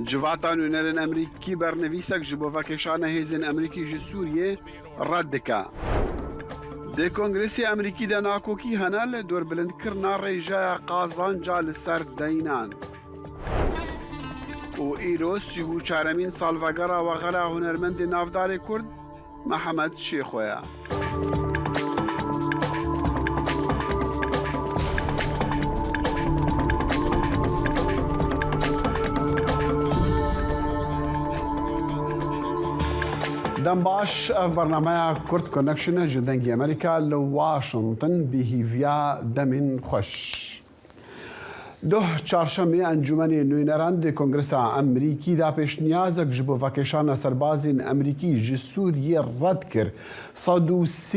Civata Nûnerên Amerîkî bernivîsek ji bo vekêşana hêzên Amerîkî ji Sûriyê red dike. Di Kongresê Amerîkî de nakokî hene li dorbilindkirina rêjeya qazanca li ser deynan. Û îro 34emîn salvegera wexela hunermendê navdarê Kurd Mihemed Şêxo ye. Dem baş ev bernameya Kurd Connection e ji Dengê Amerîka li Washington bi hîviya demên xweş. Duh çarşemê Encûmenê Nûneran di Kongresa Amerîkî de pêşniyazek ji bo vekêşana serbazên Amerîkî ji Sûriyê red kir. 103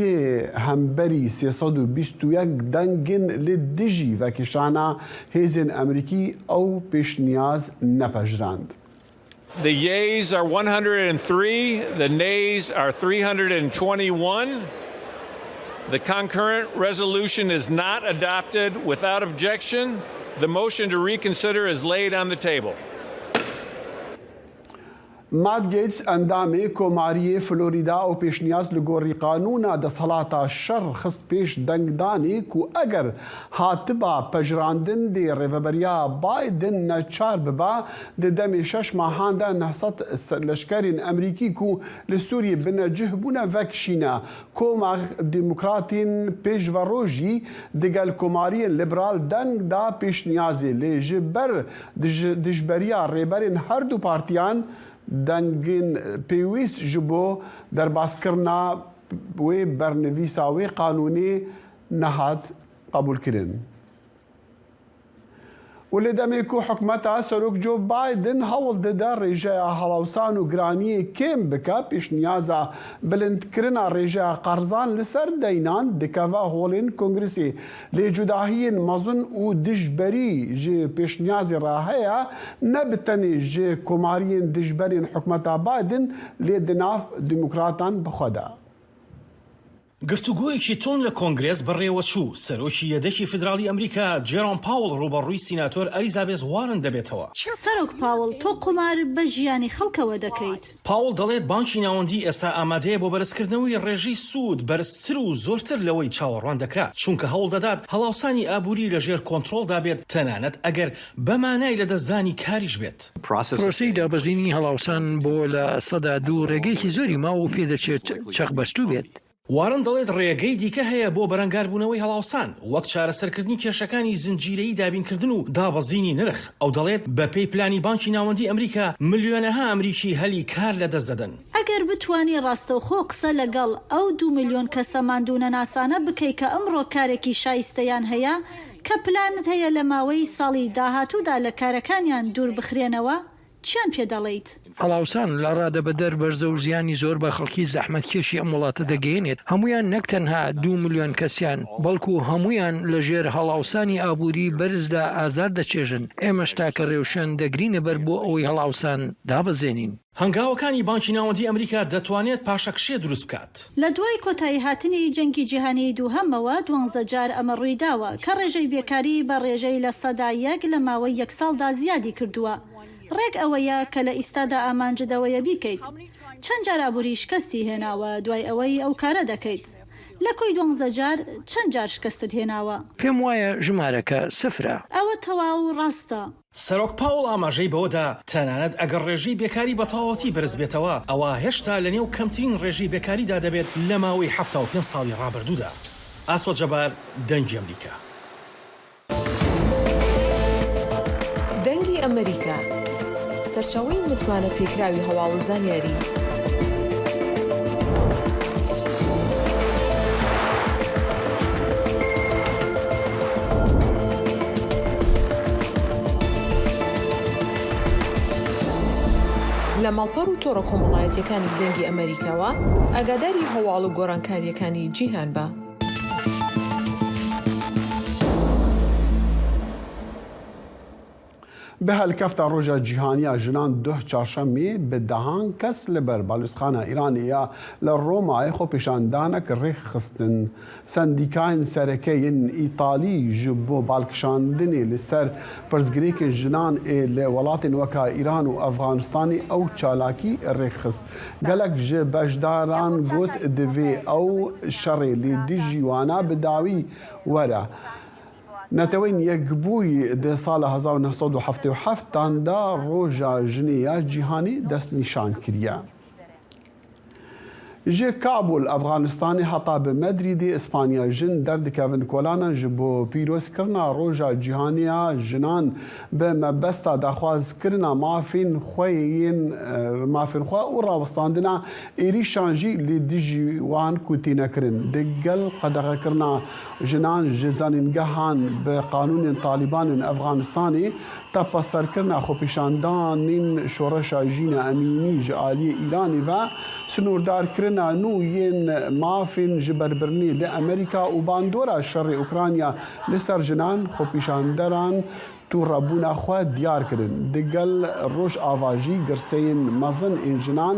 hemberî 321 dengên li dijî vekêşana hêzên Amerîkî ew pêşniyaz nepejirand. The yeas are 103, the nays are 321. The concurrent resolution is not adopted without objection. The motion to reconsider is laid on the table. Matt Gaetz endamê Komariyê Florîda û pêşniyaz li gorî qanûna desthilata şer xist pêş dengdanê ku eger hatiba pejirandin dê rêveberiya Biden neçar biba di demê şeş mehan de 900 leşkerên Amerîkî ku li Sûriyê binecih bûne vekişîne. Koma Demokratên Pêşveroj jî digel Komariyên Liberal deng da pêşniyazê lê ji ber Dijberiya rêberên her du partiyan dengên pêwîst ji bo derbaskirina wê bernivîsa wê qanûnê nehat qebûlkirin. Û li demê ku hikûmeta Serok Joe Biden hewl dide rêjeya helawsan û giraniyê kêm bike, pêşniyaza bilindkirina rêjeya qerzan li ser deynan dikeve holên Kongresê. Lê cudahiyên mezin û dijberî ji pêşniyazê re heye, ne bi tenê ji komariyên dijberên hikûmeta Biden lê di nav Demokratan bi xwe de. گفتوگۆیەکی توند لە کۆنگرێس بەڕێوەچوو، سەرۆکی یەدەکی فیدراڵی ئەمریکا جێرۆم پاوڵ ڕووبەڕووی سیناتۆر ئەلیزابێس وارن دەبێتەوە. سەرۆک پاوڵ، تۆ قومار بە ژیانی خەڵکەوە دەکەیت. پاوڵ دەڵێت بانکی ناوەندی ئێستا ئامادەیە بۆ بەرزکردنەوەی ڕێژەی سوود بەرزتر و زۆرتر لەوەی چاوەڕوان دەکرا، چونکە هەوڵدەدات هەڵاوسانی ئابووری لەژێر کۆنترۆڵدا بێت تەنانەت ئەگەر بە مانای لەدەستدانی کاریش بێت. پرۆسەی دابەزینی هەڵاوسان بۆ 2% ڕێگەیەکی زۆری ماوە و پێدەچێت چەقبەستوو بێت. وارن دەڵێت ڕێگەی دیکە هەیە بۆ بەرەنگاربوونەوەی هەڵاوسان، وەک چارەسەرکردنی کێشەکانی زنجیرەیی دابینکردن و دابەزینی نرخ. ئەو دەڵێت بەپێی پلانی بانکی ناوەندی ئەمریکا، ملیۆنەها ئەمریکی هەلی کار لەدەست دەدەن. ئەگەر بتوانی ڕاستەوخۆ قسە لەگەڵ ئەو دوو ملیۆن کەسە ماندوونەناسانە بکەی کە ئەمڕۆ کارێکی شایستەیان هەیە، کە پلانت هەیە لە ماوەی ساڵی داهاتوودا لە کارەکانیان دوور بخرێنەوە، چیان پێ دەڵێیت؟ هەڵاوسان لە ڕادەبەدەر بەرزە و زیانی زۆر بە خەڵکی زەحمەتکێشی ئەم وڵاتە دەگەیەنێت، هەموویان نەک تەنها دوو ملیۆن کەسیان، بەڵکو هەموویان لە ژێر هەڵاوسانی ئابووری بەرزدا ئازار دەچێژن، ئێمەش تاکە رێوشوێن دەگرینە بەر بۆ ئەوەی هەڵاوسان دابەزێنین. هەنگاوەکانی بانکی ناوەندی ئەمریکا دەتوانێت پاشەکشێ دروست بکات. لە دوای کۆتاییهاتنی جەنگی جیهانیی دووهەمەوە دوانزە جار ئەمە ڕوویداوە کە ڕێژەی بێکاری بە ڕێژەی 1% لە ماوەی یەک ساڵدا زیادی کردووە. ڕێک ئەوەیە کە لە ئیستادا ئامانجت ئەوەیە بیکەیت. چەند جار ئابووری شکستی هێناوە دوای ئەوەی ئەو کارە دەکەیت؟ لە کۆی دوانزە جار چەند جار شکستت هێناوە؟ پێم وایە ژمارەکە سفرە. ئەوە تەواو ڕاستە. سەرۆک پاوڵ ئاماژەی بەوەدا، تەنانەت ئەگەر ڕێژەی بێکاری بە تەواوەتی بەرزبێتەوە، ئەوا هێشتا لەنێو کەمترین ڕێژەی بێکاریدا دەبێت لە ماوەی 75 ساڵی ڕابردوودا. ئاسۆ جەبار، دەنگی ئەمریکا. دەنگی ئەمەریکا، سەرچاوەی متمانە پێکراوی هەواڵ و زانیاری. لە ماڵپەڕ و تۆڕە کۆمەڵایەتیەکانی دەنگی ئەمەریکاوە ئاگاداری هەواڵ و گۆڕانکاریەکانی جیهان بە. Bi helkefta Roja Cîhanî ya Jinan duh Çarşemê bi dehan kes li ber Balozxana Îranê ya li Romayê xwepêşandanek rêk xistin. Sendîkayên sereke yên Îtalî ji bo balkişandinê li ser pirsgirêkên jinan ê li welatên weka Îran û Efxanistanê ew çalakî rêk xist. Gelek ji beşdaran got divê ew şerê li dijî wana bi dawî were. Neteweyên Yekbûyî di sala 1977 an de Roja Jinê ya Cîhanî destnîşan kiriye. Ji Kabul, Efxanistanê heta bi Medrîdê, Îspanya jin derdikevin kolanan ji bo pîrozkirina Roja Cîhanî ya Jinan bi mebesta daxwazkirina mafên xwe yên mafên xwe û rawestandina êrîşan jî li dijî wan ku têne kirin. Di gel qedexekirina Jinan ji zanîngehan bi qanûnên Talîbanên Efxanistanê tepeserkirina xwepêşandanên şoreşa Jîna Emînî ji aliyê Îranê ve, sinordarkirina nû yên mafên jiberbirinê li Amerîka û bandora şerê Ukrayna li ser jinan, xwepêşanderan Tûrebûna xwe diyar kirin. Di gel Rojava jî girseyên mezin ên jinan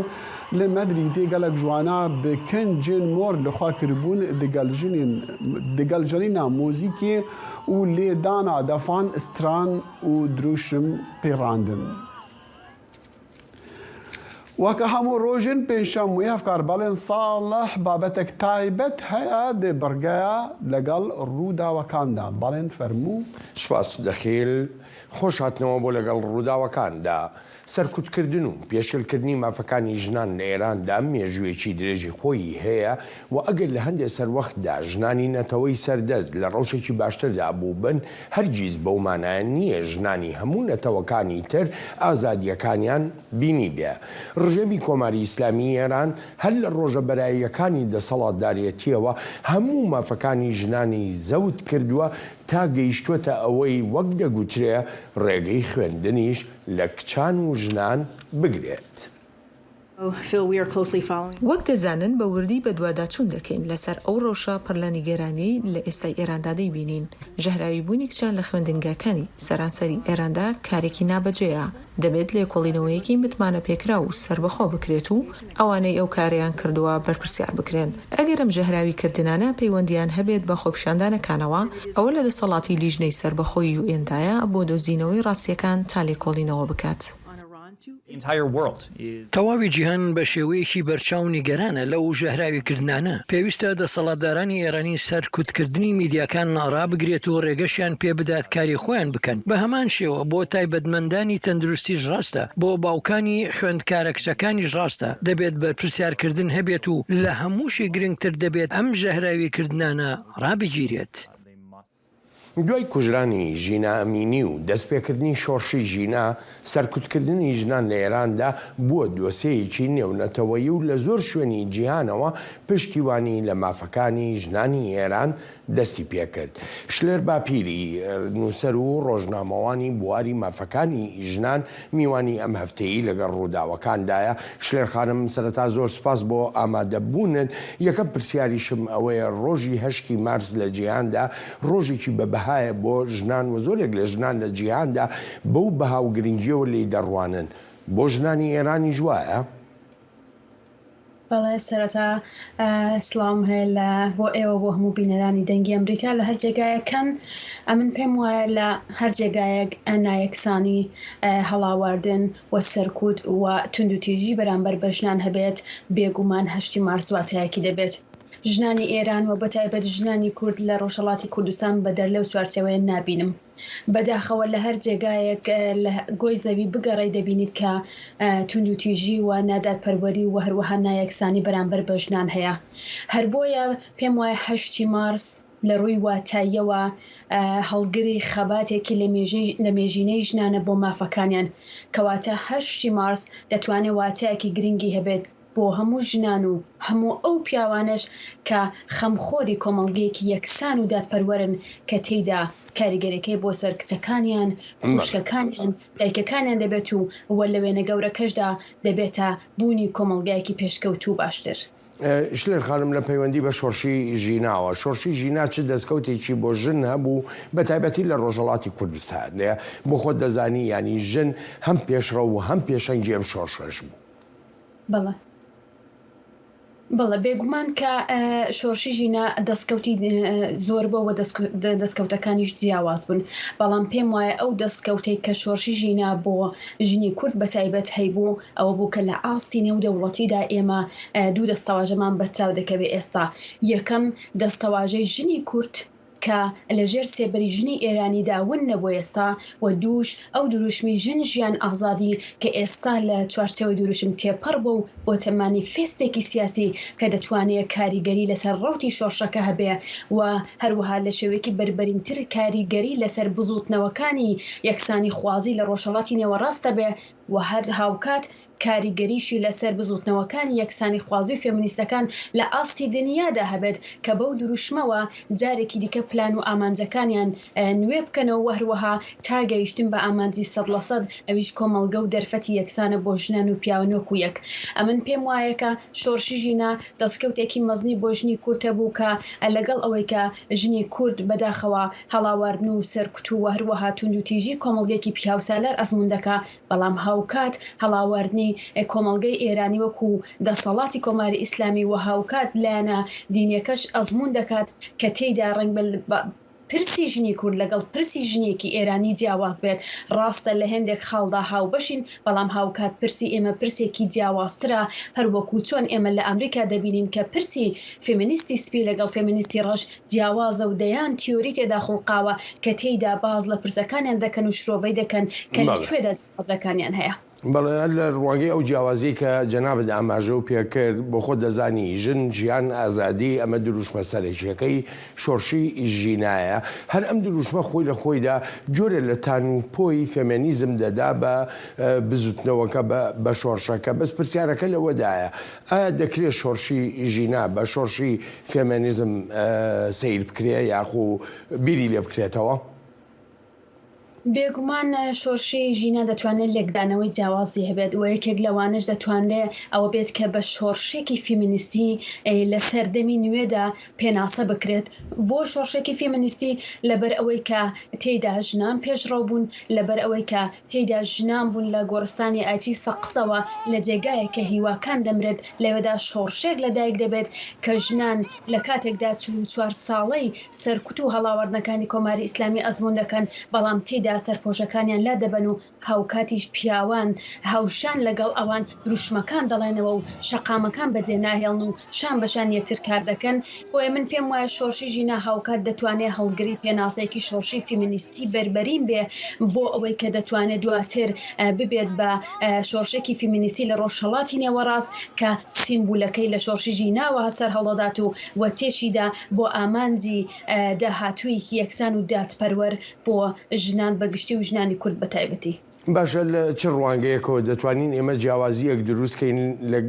li Medrîdê gelek ji wana bi kincên mor li xwe kiribûn di gel jinên di gel jenîna muzîkê û lêdana defan stran û dirûşm pêrandin. Weke hemû rojên pêncşemê hevkar Balên Salih babetek taybet heye di birgeya legel rûdawekan de. Balên fermû. Spas Dexîl, xweş hatinەوە بۆ لەگەڵ ڕووداوەکاندا. سەرکوتکردن و پێشێلکردنی مافەکانی ژنان لە ئێراندا مێژوویەکی درێژی خۆیی هەیە و ئەگەر لە هەندێ سەروەختدا ژنانی نەتەوەی سەردەست لە ڕەوشێکی باشتردا بووبن هەرگیز بەو مانایە نییە ژنانی هەموو نەتەوەکانی تر ئازادییەکانیان بینیبێ. ڕژێمی کۆماری ئیسلامیی ئێران هەر لە ڕۆژە بەراییەکانی دەسەڵاتدارێتییەوە هەموو مافەکانی ژنانی زەوت کردووە تا گەیشتووەتە ئەوەی وەک دەگوترێ ڕێگەی خوێندنیش لە کچان و ژنان بگرێت. وەک دەزانن بە وردی بەدواداچوون دەکەین لەسەر ئەو ڕەوشە پڕ لە نیگەرانیەی لە ئێستای ئێراندا دەیبینین. ژەهراویبوونی کچان لە خوێندنگاکانی سەرانسەری ئێراندا کارێکی نابەجێیە. دەبێت لێکۆڵینەوەیەکی متمانەپێکراو و سەربەخۆ بکرێت و ئەوانەی ئەو کارەیان کردووە بەرپرسیار بکرێن. ئەگەر ئەم ژەهراویکردنانە پەیوەندییان هەبێت بە خۆپیشاندانەکانەوە، ئەوە لە دەسەڵاتی لیژنەی سەربەخۆی یوئێندایە بۆ دۆزینەوەی ڕاستییەکان تا لێکۆڵینەوە بکات. تەواوی جیهان بە شێوەیەکی بەرچاو نیگەرانە لەو ژەهراویکردنانە. پێویستە دەسەڵاتدارانی ئێرانی سەرکوتکردنی میدیاکان ڕابگرێت و ڕێگەشیان پێ بدات کاری خۆیان بکەن. بە هەمان شێوە بۆ تایبەتمەندانی تەندروستیش ڕاستە، بۆ باوکانی خوێندکارە کچەکانیش ڕاستە. دەبێت بەرپرسیارکردن هەبێت و لە هەمووشی گرنگتر دەبێت ئەم ژەهراویکردنانە ڕابگیرێت. دوای کوژرانی ژینا ئەمینی و دەستپێکردنی شۆڕشی ژینا، سەرکوتکردنی ژنان لە ئێراندا بووە دۆسێیەکی نێونەتەوەیی و لە زۆر شوێنی جیهانەوە پشتیوانی لە مافەکانی ژنانی ئێران دەستی پێکرد. شلێر باپیری، نووسەر و ڕۆژنامەوانی بواری مافەکانی ژنان، میوانی ئەم هەفتەیەی لەگەڵ ڕووداوەکاندایە. شلێر خانم سەرەتا زۆر سوپاس بۆ ئامادەبوونت. یەکەم پرسیاریشم ئەوەیە ڕۆژی هەشتی مارس لە جیهاندا ڕۆژێکی بە بەهایە بۆ ژنان و زۆرێک لە ژنان لە جیهاندا بەو بەها و گرنگییەوە لێی دەڕوانن. بۆ ژنانی ئێرانیش وایە؟ بەڵێ سەرەتا سڵاوم هەیە لە بۆ ئێوە بۆ هەموو بینەرانی دەنگی ئەمریکا لە هەر جێگایەکەن ئەمن پێم وایە لە هەر جێگایەک نایەکسانی هەڵاواردن و سەرکوت و توندوتیژی بەرامبەر بە ژنان هەبێت بێگومان هەشتی مارس واتایەکی دەبێت ژنانی ئێران و بەتایبەت ژنانی کورد لە ڕۆژهەڵاتی کوردستان بەدەر لەو چوارچێوەیە نابینم. بەداخەوە لە هەر جێگایەک لە گۆی زەوی بگەڕێی دەبینیت کە توندوتیژی و نادادپەروەری و هەروەها نایەکسانی بەرامبەر بە ژنان هەیە. هەر بۆیە پێم وایە هەشتی مارس لە ڕووی واتاییەوە هەڵگری خەباتێکی لە مێژینەی ژنانە بۆ مافەکانیان. کەواتە هەشتی مارس دەتوانێت واتایەکی گرنگی هەبێت بۆ هەموو ژنان و هەموو ئەو پیاوانەش کە خەمخۆری کۆمەڵگەیەکی یەکسان و دادپەروەرن کە تێیدا کاریگەریەکەی بۆ سەر کچەکانیان، خوشکەکانیان، دایکەکانیان دەبێت و وە لە وێنە گەورەکەشدا دەبێتە بوونی کۆمەڵگایەکی پێشکەوتوو و باشتر. شلێر خانم لە پەیوەندی بە شۆڕشی ژیناوە، شۆڕشی ژینا چ دەستکەوتێکی بۆ ژن هەبوو بە تایبەتی لە ڕۆژهەڵاتی کوردستان؟ بۆ خۆت دەزانی یانی ژن هەم پێشڕەو و هەم پێشەنگی ئەم شۆڕشەش بوو. بەڵێ. بەڵێ بێگومان کە شۆرشی ژینا دەستکەوتی زۆر بووە و دەستکەوتەکانیش جیاواز بوون، بەڵام پێم وایە ئەو دەستکەوتەی کە شۆرشی ژینا بۆ ژنی کورد بە تایبەت هەیبوو ئەوە بوو کە لە ئاستی نێودەوڵەتیدا ئێمە دوو دەستەواژەمان بەرچاو دەکەوێ ئێستا، یەکەم دەستەواژەی ژنی کورد کە لە ژێر سێبەری ژنی ئێرانیدا ون نەبووە ئێستا و دووش ئەو دروشمی ژن ژیان ئازادی کە ئێستا لە چوارچێوەی دروشم تێپەڕ بووە و بۆتە مانیفێستێکی سیاسی کە دەتوانێ کاریگەری لەسەر ڕەوتی شۆڕشەکە هەبێ و هەروەها لە شێوەیەکی بەربەرینتر کاریگەری لەسەر بزووتنەوەکانی یەکسانیخوازی لە ڕۆژهەڵاتی نێوەڕاست هەبێ و هەر هاوکات کاریگەریشی لەسەر بزوتنەوەکانی یەکسانیخوازی و فێمنیستەکان لە ئاستی دنیادا هەبێت کە بەو دروشمەوە جارێکی دیکە پلان و ئامانجەکانیان نوێ بکەنەوە و هەروەها تا گەیشتن بە ئامانجی سەدلەسەد ئەویش کۆمەڵگە و دەرفەتی یەکسانە بۆ ژنان و پیاوان وەکو یەک. ئەمن پێم وایە کە شۆڕشی ژینا دەسکەوتێکی مەزنی بۆ ژنی کورد هەبوو کە لەگەڵ ئەوەی کە ژنی کورد بەداخەوە هەڵاواردن و سەرکوت و هەروەها توندوتیژی کۆمەڵگەیەکی پیاوسالار ئەزموون دەکا بەڵام هاوکات هەڵاواردنی کۆمەڵگەی ئێرانی وەکوو دەسەڵاتی کۆماری ئیسلامی و هاوکات لایەنە دینیەکەش ئەزموون دەکات کە تێیدا ڕەنگبە پرسی ژنی کورد لەگەڵ پرسی ژنێکی ئێرانی جیاواز بێت. ڕاستە لە هێندێک خاڵدا هاوبەشین، بەڵام هاوکات پرسی ئێمە پرسێکی جیاوازترە، هەر وەکوو چۆن ئێمە لە ئامریکا دەبینین کە پرسی فێمینیستی سپی لەگەڵ فێمینیستی ڕەش جیاوازە و دەیان تیۆری تێدا خوڵقاوە کە تێیدا باس لە پرسەکانیان دەکەن و شرۆڤەی دەکەن کە لە کوێدا جیاوازەکانیان هەیە. بەڵێ هەر لە ڕوانگەی ئەو جیاوازیەی کە جەنابت ئاماژەو پێکرد، بۆ خۆت دەزانی ژن، ژیان، ئازادی ئەمە دروشمە سەرەکیەکەی شۆڕشی ژینایە، هەر ئەم دروشمە خۆی لە خۆیدا جۆرێ لە تان و پۆی فێمێنیزم دەدا بە بزوتنەوەکە بە شۆڕشەکە، بەس پرسیارەکە لەوەدایە ئایا دەکرێ شۆڕشی ژینا بە شۆڕشی فێمێنیزم سەیر بکرێ یاخو بیری لێ بکرێتەوە؟ بێگومان شۆرشی ژینا دەتوانێت لێکدانەوەی جیاوازی هەبێت و یەکێک لەوانەش دەتوانرێ ئەوە بێت کە بە شۆڕشێکی فیمینیستی لە سەردەمی نوێدا پێناسە بکرێت بۆ شۆڕشێکی فیمینیستی لەبەر ئەوەی کە تێیدا ژنان پێشڕەو بوون لەبەر ئەوەی کە تێیدا ژنان بوون لە گۆڕستانی ئایچی سەقزەوە لە جێگایەک کە هیواکان دەمرێت لەوێدا شۆڕشێک لەدایک دەبێت کە ژنان لە کاتێکدا 44 ساڵەی سەرکوت و هەڵاواردنەکانی کۆماری ئیسلامی ئەزموون دەکەن، بەڵام تێیدا سەرپۆشەکانیان لادەبەن و هاوکاتیش پیاوان هاوشان لەگەڵ ئەوان دروشمەکان دەڵێنەوە و شەقامەکان بەجێ ناهێڵن و شان بە شان یەکتر کار دەکەن. بۆیە من پێم وایە شۆڕشی ژینا هاوکات دەتوانێ هەڵگری پێناسەیەکی شۆڕشی فیمینیستی بەربەرین بێ بۆ ئەوەی کە دەتوانێ دواتر ببێت بە شۆڕشێکی فیمینیستی لە ڕۆژهەڵاتی نێوەڕاست کە سیمبولەکەی لە شۆڕشی ژیناوە سەرهەڵدەدات و و تێشیدا بۆ ئامانجی داهاتوویەکی یەکسان و دادپەروەر بۆ ژنان بە گشتی و ژنانی کورد بە تایبەتی. باشە لە چ ڕوانگەیەکەوە دەتوانین ئێمە جیاوازییەک دروست کەین لە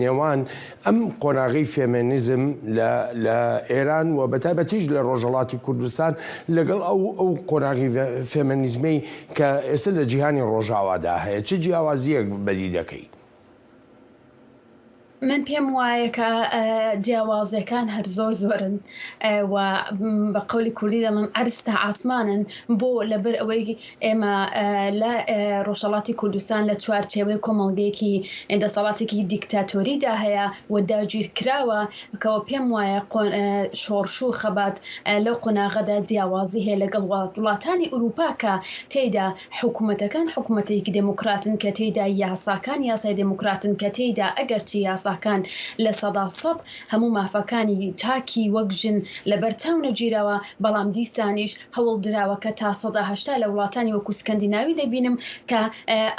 نێوان ئەم قۆناغەی فێمێنیزم لە لە ئێران و بە تایبەتیش لە ڕۆژهەڵاتی کوردستان لەگەڵ ئەو ئەو قۆناغی فێمێنیزمەی کە ئێستا لە جیهانی ڕۆژاوادا هەیە چ جیاوازییەک بەدی دەکەی؟ من پێم وایە کە جیاوازیەکان هەر زۆر زۆرن و بە قەولی کوردی دەڵێن عەرز تا عاسمانن بۆ لەبەر ئەوەی ئێمە لە ڕۆژهەڵاتی کوردستان لە چوارچێوەی کۆمەڵگەیەکی دەسەڵاتێکی دیکتاتۆریدا هەیە و داگیرکراوە کەەوە پێم وایە شۆڕش و خەبات لەو قۆناغەدا جیاوازی هەیە لەگەڵ وڵاتانی ئورووپا کە تێیدا حکومەتەکان حکومەتێکی دێموکراتن کە تێیدا یاساکان یاسای دێموکراتن کە تێیدا ئەگەرچی یاساکان 100% هەموو مافەکانی تاکی وەک ژن لەبەر چاو نەگیراوە بەڵام دیسانیش هەوڵ دراوە کە تا 80% لە وڵاتانی وەکو سکەندیناوی دەبینم کە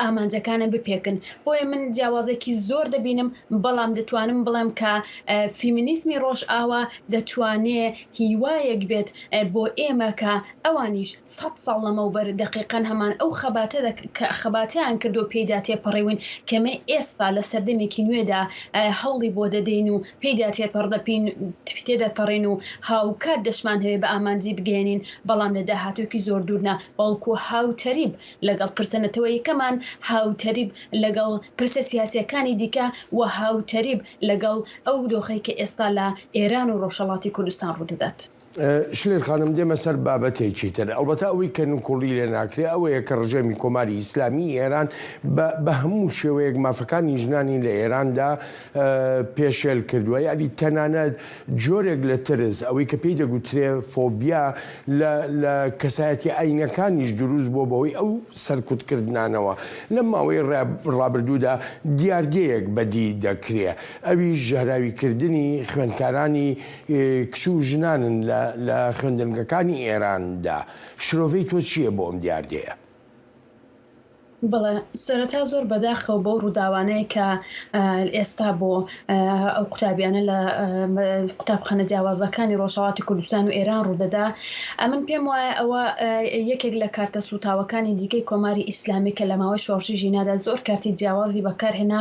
ئامانجەکانە بپێکن بۆیە من جیاوازێکی زۆر دەبینم بەڵام دەتوانم بڵێم کە فیمینیزمی ڕۆژئاوا دەتوانێ هیوایەک بێت بۆ ئێمە کە ئەوانیش سەد ساڵ لەمەوبەر دەقیقەن هەمان ئەو خەباتە خەباتەیان کردو پێیدا تێپەڕیون کە مە ئێستا لە سەردەمێکی نوێدا هەوڵی بۆ دەدەین و پێیدا تێپەڕدەپین تێدەپەڕین و هاوکات دەشمانهەوێ بە ئامانجی بگەیەنین، بەڵام لە داهاتووێکی زۆر دوور نا، بەڵکو هاوتەریب لەگەڵ پرسە نەتەوەییەکەمان، هاوتەریب لەگەڵ پرسە سیاسییەکانی دیکە و هاوتەریب لەگەڵ ئەو دۆخەی کە ئێستا لە ئێران و ڕۆژهەڵاتی کوردستان ڕوودەدات. شلێر خانم دێمە سەر بابەتێکی تر، ئەڵبەتە ئەوەی کە نکوڵی لێ ناکرێ ئەوەیە کە ڕژێمی کۆماری ئیسلامیی ئێران بە بە هەموو شێوەیەک مافەکانی ژنانی لە ئێراندا پێشێل کردووە، یانی تەنانەت جۆرێک لە ترس، ئەوەی کە پێی دەگوترێ فۆبیا لە لە کەسایەتیە ئایینەکانیش دروست بووە بەهۆی ئەو سەرکوتکردنانەوە. لەم ماوەی ڕابردوودا دیاردەیەک بەدی دەکرێ ئەویش ژەهراویکردنی خوێندکارانی کچ و ژنانن لە لە خوێندنگەکانی ئێراندا. شرۆڤەی تۆ چییە بۆ ئەم دیاردەیە؟ بەڵێ، سەرەتا زۆر بەداخەوە بەو ڕووداوانەی کە ئێستا بۆ ئەو قوتابیانە لە قوتابخانە جیاوازەکانی ڕۆژهەڵاتی کوردستان و ئێران ڕوودەدا. ئەمن پێم وایە ئەوە یەکێک لە کارتە سووتاوەکانی دیکەی کۆماری ئیسلامی کە لە ماوەی شۆڕشی ژینادا زۆر کارتی جیاوازی بەکارهێنا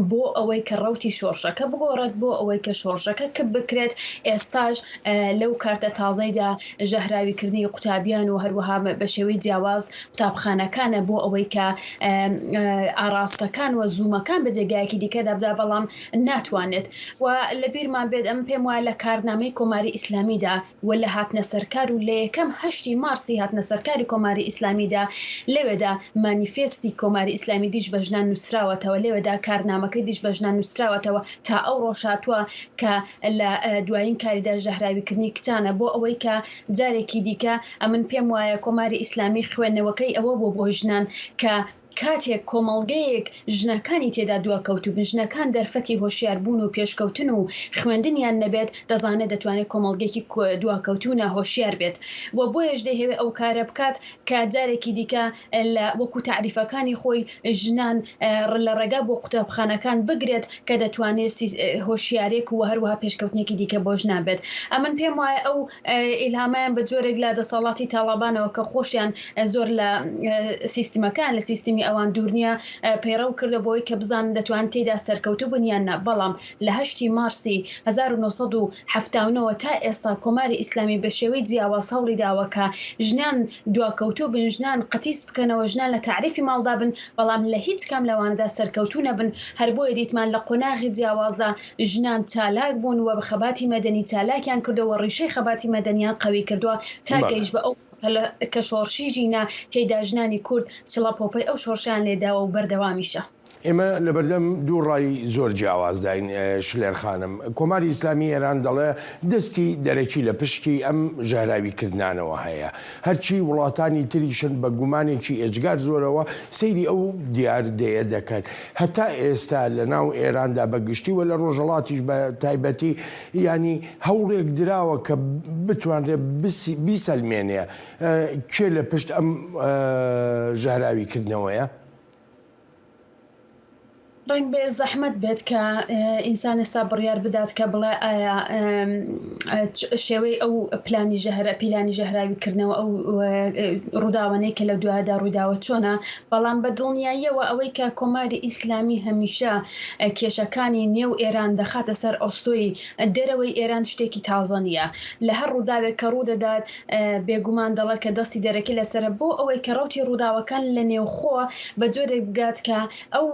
بۆ ئەوەی کە ڕەوتی شۆڕشەکە بگۆڕێت، بۆ ئەوەی کە شۆڕشەکە کپ بکرێت، ئێستاش لەو کارتە تازەیدا ژەهراویکردنی قوتابیان و هەروەها بە شێوەی جیاواز قوتابخانەکانە بۆ ئەوەی کە ئاڕاستەکان و زوومەکان بە جێگایەکی دیکەدا بدا بەڵام ناتوانێت و لە بیرمان بێت ئەم پێم وایە لە کارنامەی کۆماری ئیسلامیدا و لە هاتنە سەرکار و لە یەکەم هەشتی مارسی هاتنە سەرکاری کۆماری ئیسلامیدا لەوێدا مانیفێستی کۆماری ئیسلامی دیژ بە ژنان نووسراوەتەوە لەوێدا کارنامەکەی دیژ بە ژنان نووسراوەتەوە تا ئەو ڕۆژ هاتووە کە لە دوایین کاریدا ژەهراویکردنی کچانە بۆ ئەوەی کە جارێکی دیکە ئەمن پێم وایە کۆماری ئیسلامی خوێندنەوەکەی ئەوە بووە بۆ ژنان کە کاتێک کۆمەڵگەیەک ژنەکانی تێدا دواکەوتووبن، ژنەکان دەرفەتی هۆشیاربوون و پێشکەوتن و خوێندنیان نەبێت، دەزانێت دەتوانێت کۆمەڵگەیەکی دواکەوتوو ناهۆشیار بێت و بۆیەش دەیهەوێت ئەو کارە بکات کە جارێکی دیکە لە وەکو تەعریفەکانی خۆی ژنان لە ڕێگا بۆ قوتابخانەکان بگرێت کە دەتوانێت هۆشیارێک و هەروەها پێشکەوتنێکی دیکە بۆ ژنان بێت. ئەمن پێم وایە ئەو ئیلهامەیان بە جۆرێک لە دەسەڵاتی تاڵابانەوە کە خۆشیان زۆر لە سیستمەکان لە سیستمی ئەوان دوور نییە پەیڕەو کردە بۆی کە بزانن دەتوان تێیدا سەرکەوتوو بن یان نا بەڵام لە هەشتی مارسی 1970 تا ئێستا کۆماری ئیسلامی بە شێوەی جیاواز هەوڵی داوە کە ژنان دواکەوتوو بن ژنان قەتیس بکەنەوە ژنان لە تەعریفی ماڵدا بن بەڵام لە هیچ کام لەوانەدا سەرکەوتوو نەبن هەر بۆیە دیتمان لە قۆناغی جیاوازدا ژنان چالاک بوون و خەباتی مەدەنی چالاکیان کردووە و ڕیشەی خەباتی مەدەنیان قەوی کردووە تا گەیشت بە ئەو کە شۆڕشی ژینا تێیدا ژنانی کورد چڵەپۆپەی ئەو شۆڕشەیان لێداوە و بەردەوامیشە. ئێمە لەبەردەم دوو ڕای زۆر جیاوازداین شلێر خانم. کۆماری ئیسلامی ئێران دەڵێ دەستی دەرەکی لە پشتی ئەم ژەهراویکردنانەوە هەیە. هەرچی وڵاتانی تریشن بە گومانێکی ئێجگار زۆرەوە سەیری ئەو دیاردەیە دەکەن. هەتا ئێستا لە ناو ئێراندا بە گشتی و لە ڕۆژهەڵاتیش بە تایبەتی یانی هەوڵێک دراوە کە بتوانرێ بیسەلمێنێ کێ لە پشت ئەم ژەهراویکردنەوەیە؟ ڕەنگبێ زەحمەت بێت کە ئینسان ئێستا بڕیار بدات کە بڵێ ئایا شێوەی ئەو پلانی ژەهرە پیلانی ژەهراوی کردنەوە ئەو ڕووداوانەی کە لە دوایدا ڕوویداوە چۆنە بەڵام بە دڵنیاییەوە ئەوەی کە کۆماری ئیسلامی هەمیشە کێشەکانی نێو ئێران دەخاتە سەر ئۆستۆی دەرەوەی ئێران شتێکی تازە نییە لە هەر ڕووداوێک کە ڕوودەدات بێگومان دەڵێت کە دەستی دەرەکی لەسەرە بۆ ئەوەی کە ڕەوتی ڕووداوەکان لە نێوخۆ بە جۆرێک بگات کە ئەو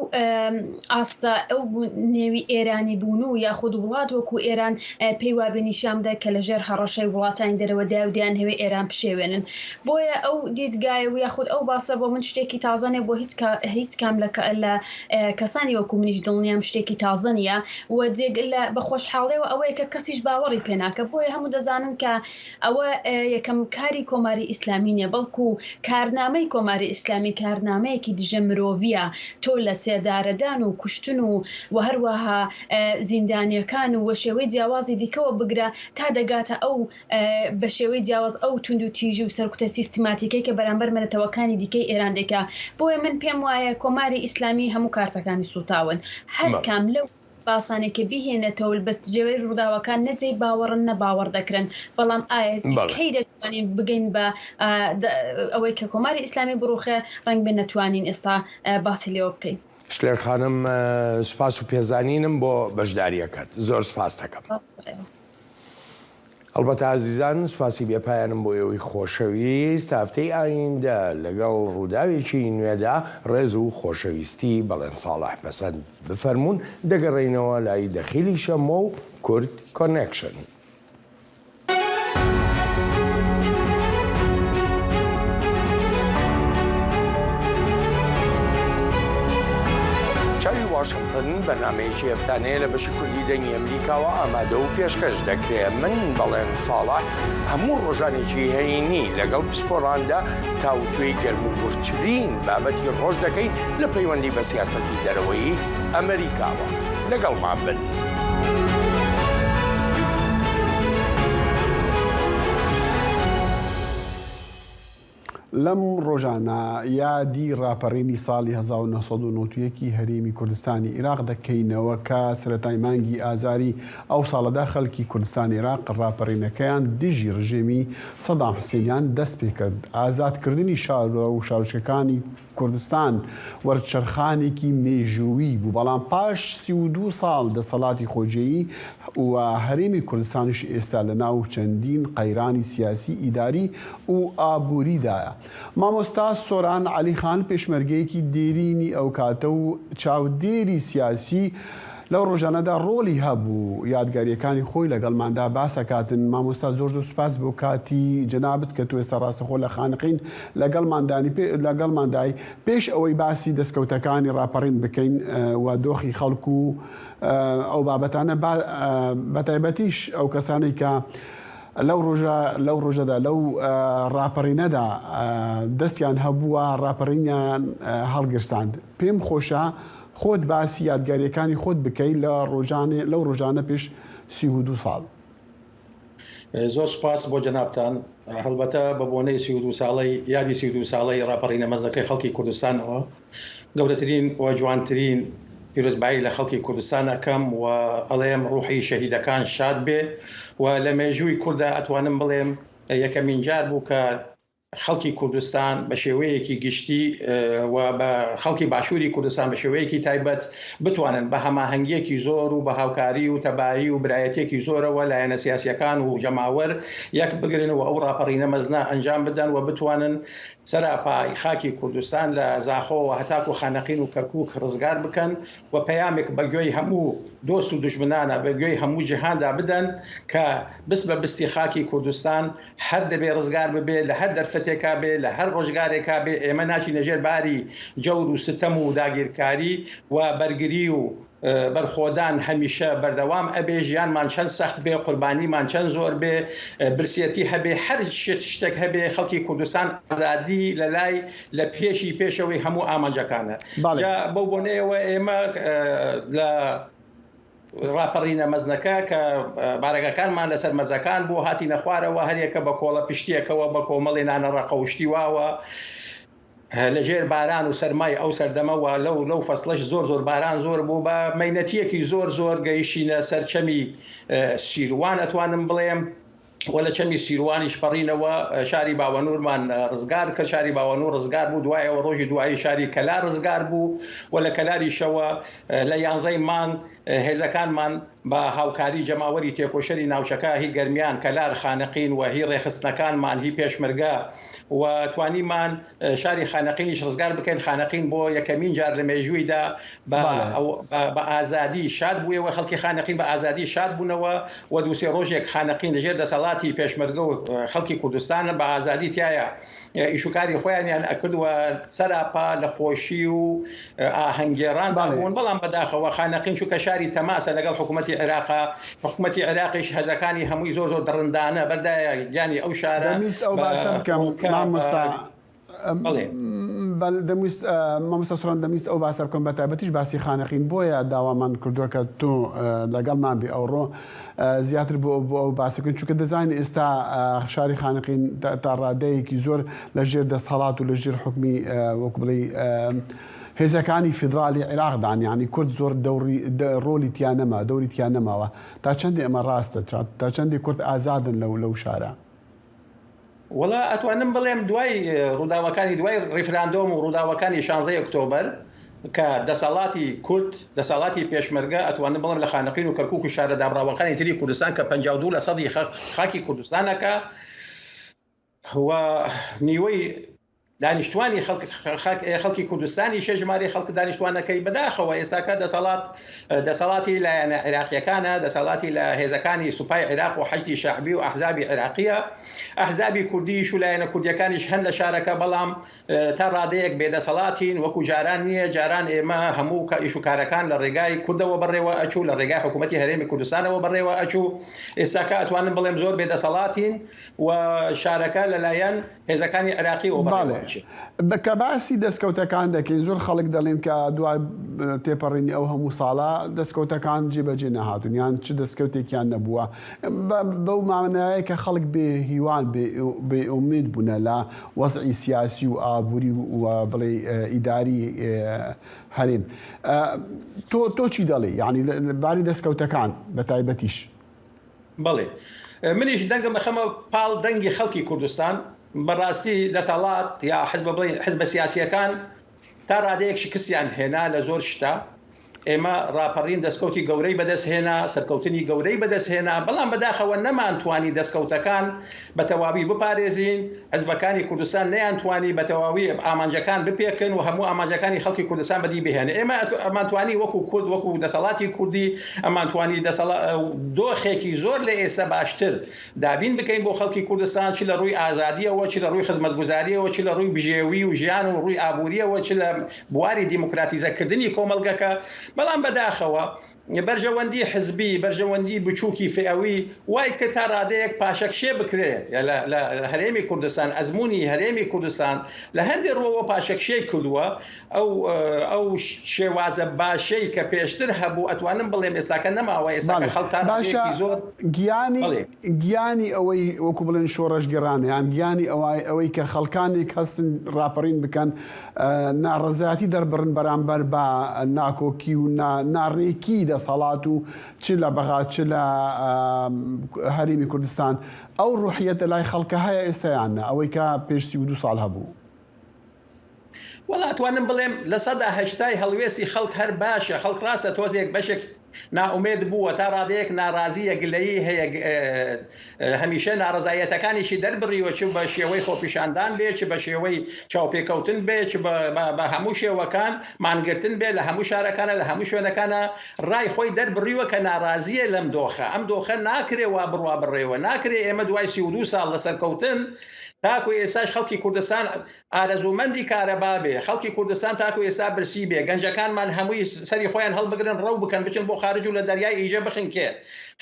ئاستە ئەو نێوی ئێرانی بوون و یاخود وڵات وەکو ئێران پێی وابێ نیشان بدات کە لەژێر هەڕەشەی وڵاتانی دەرەوەدایە و دەیانهەوێ ئێران بشێوێنن. بۆیە ئەو دیدگایە و یاخود ئەو باسە بۆ من شتێکی تازە نیە بۆ هیچ هیچ کام لە لە کەسانی وەکو منیش دڵنیام شتێکی تازە نیە و جێگ لە بە خۆشحاڵیەوە ئەوەیە کە کەسیش باوەڕی پێ ناکە بۆیە هەموو دەزانن کە ئەوە یەکەم کاری کۆماری ئیسلامی نیە بەڵکو کارنامەی کۆماری ئیسلامی کارنامەیەکی دژە مرۆڤیە تۆ لە سێدارەدان و کوشتن و و هەروەها زیندانیەکان و وە شێوەی جیاوازی دیکەوە بگرە تا دەگاتە ئەو بە شێوەی جیاواز ئەو توندوتیژی و سەرکوتە سیستماتیکەی کە بەرامبەر نەتەوەکانی دیکەی ئێران دەیکا بۆیە من پێم وایە کۆماری ئیسلامی هەموو کارتەکانی سوتاون هەر کام لەو باسانەی کە بیهێنێتەوە بە جێوەی ڕووداوەکان نە جێی باوەڕن نە باوەڕ دەکرێن بەڵام ئایا کەی دەتوانین بگەین بە ئەوەی کە کۆماری ئیسلامی بڕوخێ ڕەنگبێ نەتوانین ئێستا باسی لێوە بکەین. شلێر خانم سوپاس و پێزانینم بۆ بەشداریەکەت زۆر سوپاست دەکەم. هەڵبەتە ئازیزان سوپاسی بێ پایانم بۆ ئێوەی خۆشەویست تا هەفتەی ئایندە لەگەڵ ڕووداوێکی نوێدا ڕێز و خۆشەویستی بەڵێن ساڵح پەسەند بفەرموون دەگەڕێینەوە لای دەخیلی شەمۆ و کورد کۆنێکشن. چاوی واشنتن بەرنامەیەکی هەفتانەیە لە بەشی کوردی دەنگی ئەمریکاوە ئامادە و پێشکەش دەکرێ. من بەڵێن ساڵح هەموو ڕۆژانێکی هەینی لەگەڵ پسپۆڕاندا تاوتوێی گەرموگوڕترین بابەتی ڕۆژ دەکەین لە پەیوەندی بە سیاسەتی دەرەوەیی ئەمریکاوە. لەگەڵمان بن. لەم ڕۆژانە یادی ڕاپەڕینی ساڵی 1991 ی هەرێمی کوردستانی ئیراق دەکەینەوە کە سەرەتای مانگی ئازاری ئەو ساڵەدا خەڵکی کوردستانی ئیراق ڕاپەڕینەکەیان دژی ڕژێمی سەدام حسێنیان دەستپێکرد. ئازادکردنی شار و شارۆچکەکانی کوردستان وەرچەرخانێکی مێژوویی بوو، بەڵام پاش 32 ساڵ دەسەڵاتی خۆجێیی و هەرێمی کوردستانیش ئێستا لە ناو چەندین قەیرانی سیاسی، ئیداری و ئابووریدایە. مامۆستا سۆران عەلی خان پێشمەرگەیەکی دێرینی ئەوکاتە و چاودێری سیاسی لەو ڕۆژانەدا ڕۆڵی هەبوو، یادگارییەکانی خۆی لەگەڵماندا باس ئەکاتن. مامۆستا زۆر زۆر سوپاس بۆ کاتی جەنابت کە تۆ ئێستا ڕاستەخۆ لە خانەقین لەگەڵماندانی لەگەڵماندای. پێش ئەوەی باسی دەستکەوتەکانی ڕاپەڕین بکەین و دۆخی خەڵک و ئەو بابەتانە با بەتایبەتیش ئەو کەسانەی کە لەو ڕۆژە لەو ڕۆژەدا لەو ڕاپەڕینەدا دەستیان هەبووە ڕاپەڕینیان هەڵگرساند پێم خۆشە خۆت باسی یادگاریەکانی خۆت بکەی لە ڕۆژانێ لەو ڕۆژانە پێش 32 ساڵ. زۆر سوپاس بۆ جەنابتان. هەڵبەتە بە بۆنەی 32 ساڵەی یادی 32 ساڵەی ڕاپەڕینە مەزنەکەی خەڵکی کوردستانەوە گەورەترین و جوانترین پیرۆزبایی لە خەڵکی کوردستان ئەکەم و ئەڵێم ڕوحی شەهیدەکان شاد بێ و لە مێژووی کوردا ئەتوانم بڵێم یەکەمین جار بوو کە خەڵکی کوردستان بە شێوەیەکی گشتی و بە خەڵکی باشووری کوردستان بە شێوەیەکی تایبەت بتوانن بە هەماهەنگیەکی زۆر و بە هاوکاری و تەبایی و برایەتیەکی زۆرەوە لایەنە سیاسیەکان و جەماوەر یەک بگرن و ئەو ڕاپەڕینە مەزنە ئەنجام بدەن و بتوانن سەراپای خاکی کوردستان لە زاخۆوە هەتاکو خانەقین و کەرکوک ڕزگار بکەن و پەیامێک بە گوێی هەموو دۆست و دوژمنانە بە گوێی هەموو جیهاندا بدەن کە بست بە بستی خاکی کوردستان هەر دەبێ ڕزگار ببێ لە هەر دەرفەتێکا بێ لە هەر ڕۆژگارێکا بێ ئێمە ناچینە ژێر باری جەور و ستەم و داگیرکاری و بەرگری و بەرخۆدان هەمیشە بەردەوام ئەبێ ژیانمان چەند سەخت بێ قوربانیمان چەند زۆر بێ برسیەتی هەبێ هەر شت شتێک هەبێ خەڵکی کوردستان ئازادی لە لای لە پێشی پێشەوەی هەموو ئامانجەکانە جا بەو بۆنەیەوە ئێمە لە ڕاپەڕینە مەزنەکە کە بارەگاکانمان لەسەر مەزەکان بوو هاتینە خوارەوە هەریەکە بە کۆڵە پشتیەکەوە بە کۆمەڵی نانە ڕەقە و شتی واوە لەژێر باران و سەرمای ئەو سەردەمە و لەو لەو فەسڵەش زۆر زۆر باران زۆر بوو بە مەینەتیەکی زۆر زۆر گەیشتینە سەر چەمی سیروان ئەتوانم بڵێم و لە چەمی سیروانیش پەڕینەوە شاری باوەنورمان ڕزگار کرد شاری باوەنور ڕزگار بوو دوایەوە ڕۆژی دوایی شاری کەلار ڕزگار بوو و لە کەلاریشەوە لە یانزەی مانگ هێزەکانمان بە هاوکاری جەماوەری تێکۆشەری ناوچەکە هی گەرمیان، کەلار، خانەقین و هی ڕێکخستنەکانمان هی پێشمەرگە و توانیمان شاری خانەقینیش ڕزگار بکەین، خانەقین بۆ یەکەمین جار لە مێژوویدا بە ئازادی شاد بوویەوە، خەڵکی خانەقین بە ئازادی شاد بوونەوە و دوو سێ ڕۆژێک خانەقین لەژێر دەسەڵاتی پێشمەرگە و خەڵکی کوردستان بە ئازادی تیایا ئیشوکاری خۆیانیان ئەکرد و سەراپا لە خۆشی و ئاهەنگگێڕاندا بوون، بەڵام بەداخەوە خانەقین چونکە شاری تەماسە لەگەڵ حکوومەتی عێراقا، حکوومەتی عێراقیش هەزەکانی هەمووی زۆر زۆر دڕندانە بەردایە گیانی ئەو شارە دەمویست ئەو باسە بکەم مامۆستا دەمویست مامۆستا سۆران دەمویست ئەو باسە بکەم بە تایبەتیش باسی خانەقین بۆیە داوامان کردووە کە تۆ لەگەڵمان بی ئەوڕۆ زیاتر بۆ بۆ ئەو باسی بکەین چونکە دەزانین ئێستا شاری خانەقین تا ڕادەیەکی زۆر لە ژێر دەسەڵات و لە ژێر حوکمی وەکو بڵێی هێزەکانی فیدراڵی عیراقدان یانی کورد زۆر دەوڕی ڕۆلی تیا نەما دەوری تیا نەماوە تا چەندی ئەمە ڕاستە تا چەندی کورد ئازادن لەو لەو شارە؟ وەڵا ئەتوانم بڵێم دوای ڕووداوەکانی دوای ڕیفراندۆم و ڕووداوەکانی شانزەی ئۆکتۆبەر. کە دەسەڵاتی کورد، دەسەڵاتی پێشمەرگە ئەتوانم بڵێم لە خانەقین و کەرکوک و شارە دابڕاوەکانی تری کوردستان کە 52 لە سەدی خاکی کوردستانەکە و نیوەی دانیشتوانی خەڵکی کوردستانیشە ژمارەی خەڵک دانیشتوانەکەی بەداخەوە ئێستاکە دەسەڵات دەسەڵاتی لایەنە عێراقیەکانە دەسەڵاتی لە هێزەکانی سوپای عێراق و حەشدی شەعبی و ئەحزابی عێراقیە ئەحزابی کوردیش و لایەنە کوردیەکانیش هەن لە شارەکە بەڵام تا ڕادەیەک بێدەسەڵاتین وەکو جاران نییە جاران ئێمە هەموو کە ئیش و کارەکان لە ڕێگای کوردەوە بەڕێوە ئەچوو لە ڕێگای حکوومەتی هەرێمی کوردستانەوە بەڕێوە ئەچوو ئێستاکە ئەتوانم بڵێم زۆر بێدەسەڵاتین و شارەکە لەلایەن هێزەکانی عێراقیەوە بەڕێوە ئەچێ. بەڵێ. کە باسی دەستکەوتەکان دەکەین زۆر خەڵک دەڵێن کە دوای تێپەڕینی ئەو هەموو ساڵە دەستکەوتەکان جێبەجێ نەهاتوون یان چ دەستکەوتێکیان نەبووە بەو مانایە کە خەڵک بێ هیوان بێ ئومێد بوونە لە وەزعی سیاسی و ئابووری و بڵێ ئیداری هەرێم. تۆ تۆ چی دەڵێی یانی باری دەستکەوتەکان بە تایبەتیش؟ بەڵێ منیش دەنگم ئەخەمە پاڵ دەنگی خەڵکی کوردستان، بەڕاستی دەسەڵات یا حزبە بڵێین حزبە سیاسییەکان تا ڕادەیەک شکستیان هێنا لە زۆر شتا، ئێمە ڕاپەڕین دەستکەوتی گەورەی بەدەست هێنا، سەرکەوتنی گەورەی بەدەست هێنا، بەڵام بەداخەوە نەمانتوانی دەستکەوتەکان بە تەواوی بپارێزین، حزبەکانی کوردستان نەیانتوانی بە تەواوی ئامانجەکان بپێکن و هەموو ئامانجەکانی خەڵکی کوردستان بەدی بهێنن. ئێمە ئەمانتوانی وەکو کورد، وەکو دەسەڵاتی کوردی ئەمانتوانی دۆخێکی زۆر لە ئێستا باشتر دابین بکەین بۆ خەڵکی کوردستان، چ لە ڕووی ئازادییەوە، چ لە ڕووی خزمەتگوزارییەوە، چ لە ڕووی بژێوی و ژیان و ڕووی ئابوورییەوە، چ لە بواری دیموکراتیزەکردنی کۆمەڵگەکە. بەڵام بەداخەوە بەرژەوەندی حزبی، بەرژەوەندی بچووکی فئەوی وای کرد تا ڕادەیەک پاشەکشێ بکرێ لە هەرێمی کوردستان، ئەزموونی هەرێمی کوردستان لە هەندێ ڕووەوە پاشەکشێی کردووە، ئەو ئەو شێوازە باشەی کە پێشتر هەبوو ئەتوانم بڵێم ئێستاکە نەماوە، ئێستاکە بەڵێ خەڵک تا باشە ڕادەیەکی زۆر گیانی بەڵێ. گیانی ئەوەی وەکو بڵێن شۆڕشگێڕانە یان گیانی ئەوای ئەوەی کە خەڵکانێک هەستن ڕاپەڕین بکەن ناڕەزایەتی دەربڕن بەرامبەر بە ناکۆکی و ناڕێکی دەسەڵات و چ لە بەغا چ لە هەرێمی کوردستان ئەو ڕوحیەتە لای خەڵکە هەیە ئێستا یان نا ئەوەی کە پێش 32 ساڵ هەبوو؟ وەڵا ئەتوانم بڵێم لە سەدا هەشتای هەڵوێستی خەڵک هەر باشە، خەڵک ڕاستە تۆزێک بەشێک نائومێد بووە، تا ڕادەیەک ناڕازییە، گلەیی هەیە، هەمیشە ناڕەزاییەتەکانیشی دەربڕیوە، چ بە شێوەی خۆپیشاندان بێ، چ بە شێوەی چاوپێکەوتن بێ، چ بە هەموو شێوەکان مانگرتن بێ، لە هەموو شارەکانە، لە هەموو شوێنەکانە ڕای خۆی دەربڕیوە کە ناڕازییە لەم دۆخە. ئەم دۆخە ناکرێ وا بڕوا بڕێوە، ناکرێ ئێمە دوای 32 ساڵ لە سەرکەوتن تاکو ئێستاش خەڵکی کوردستان ئارەزوومەندی کارەبا بێ، خەڵکی کوردستان تاکو ئێستا برسی بێ، گەنجەکانمان هەمووی سەری خۆیان هەڵبگرن ڕەو بکەن بچن بۆ خارج و لە دەریای ئیژە بخنکێ،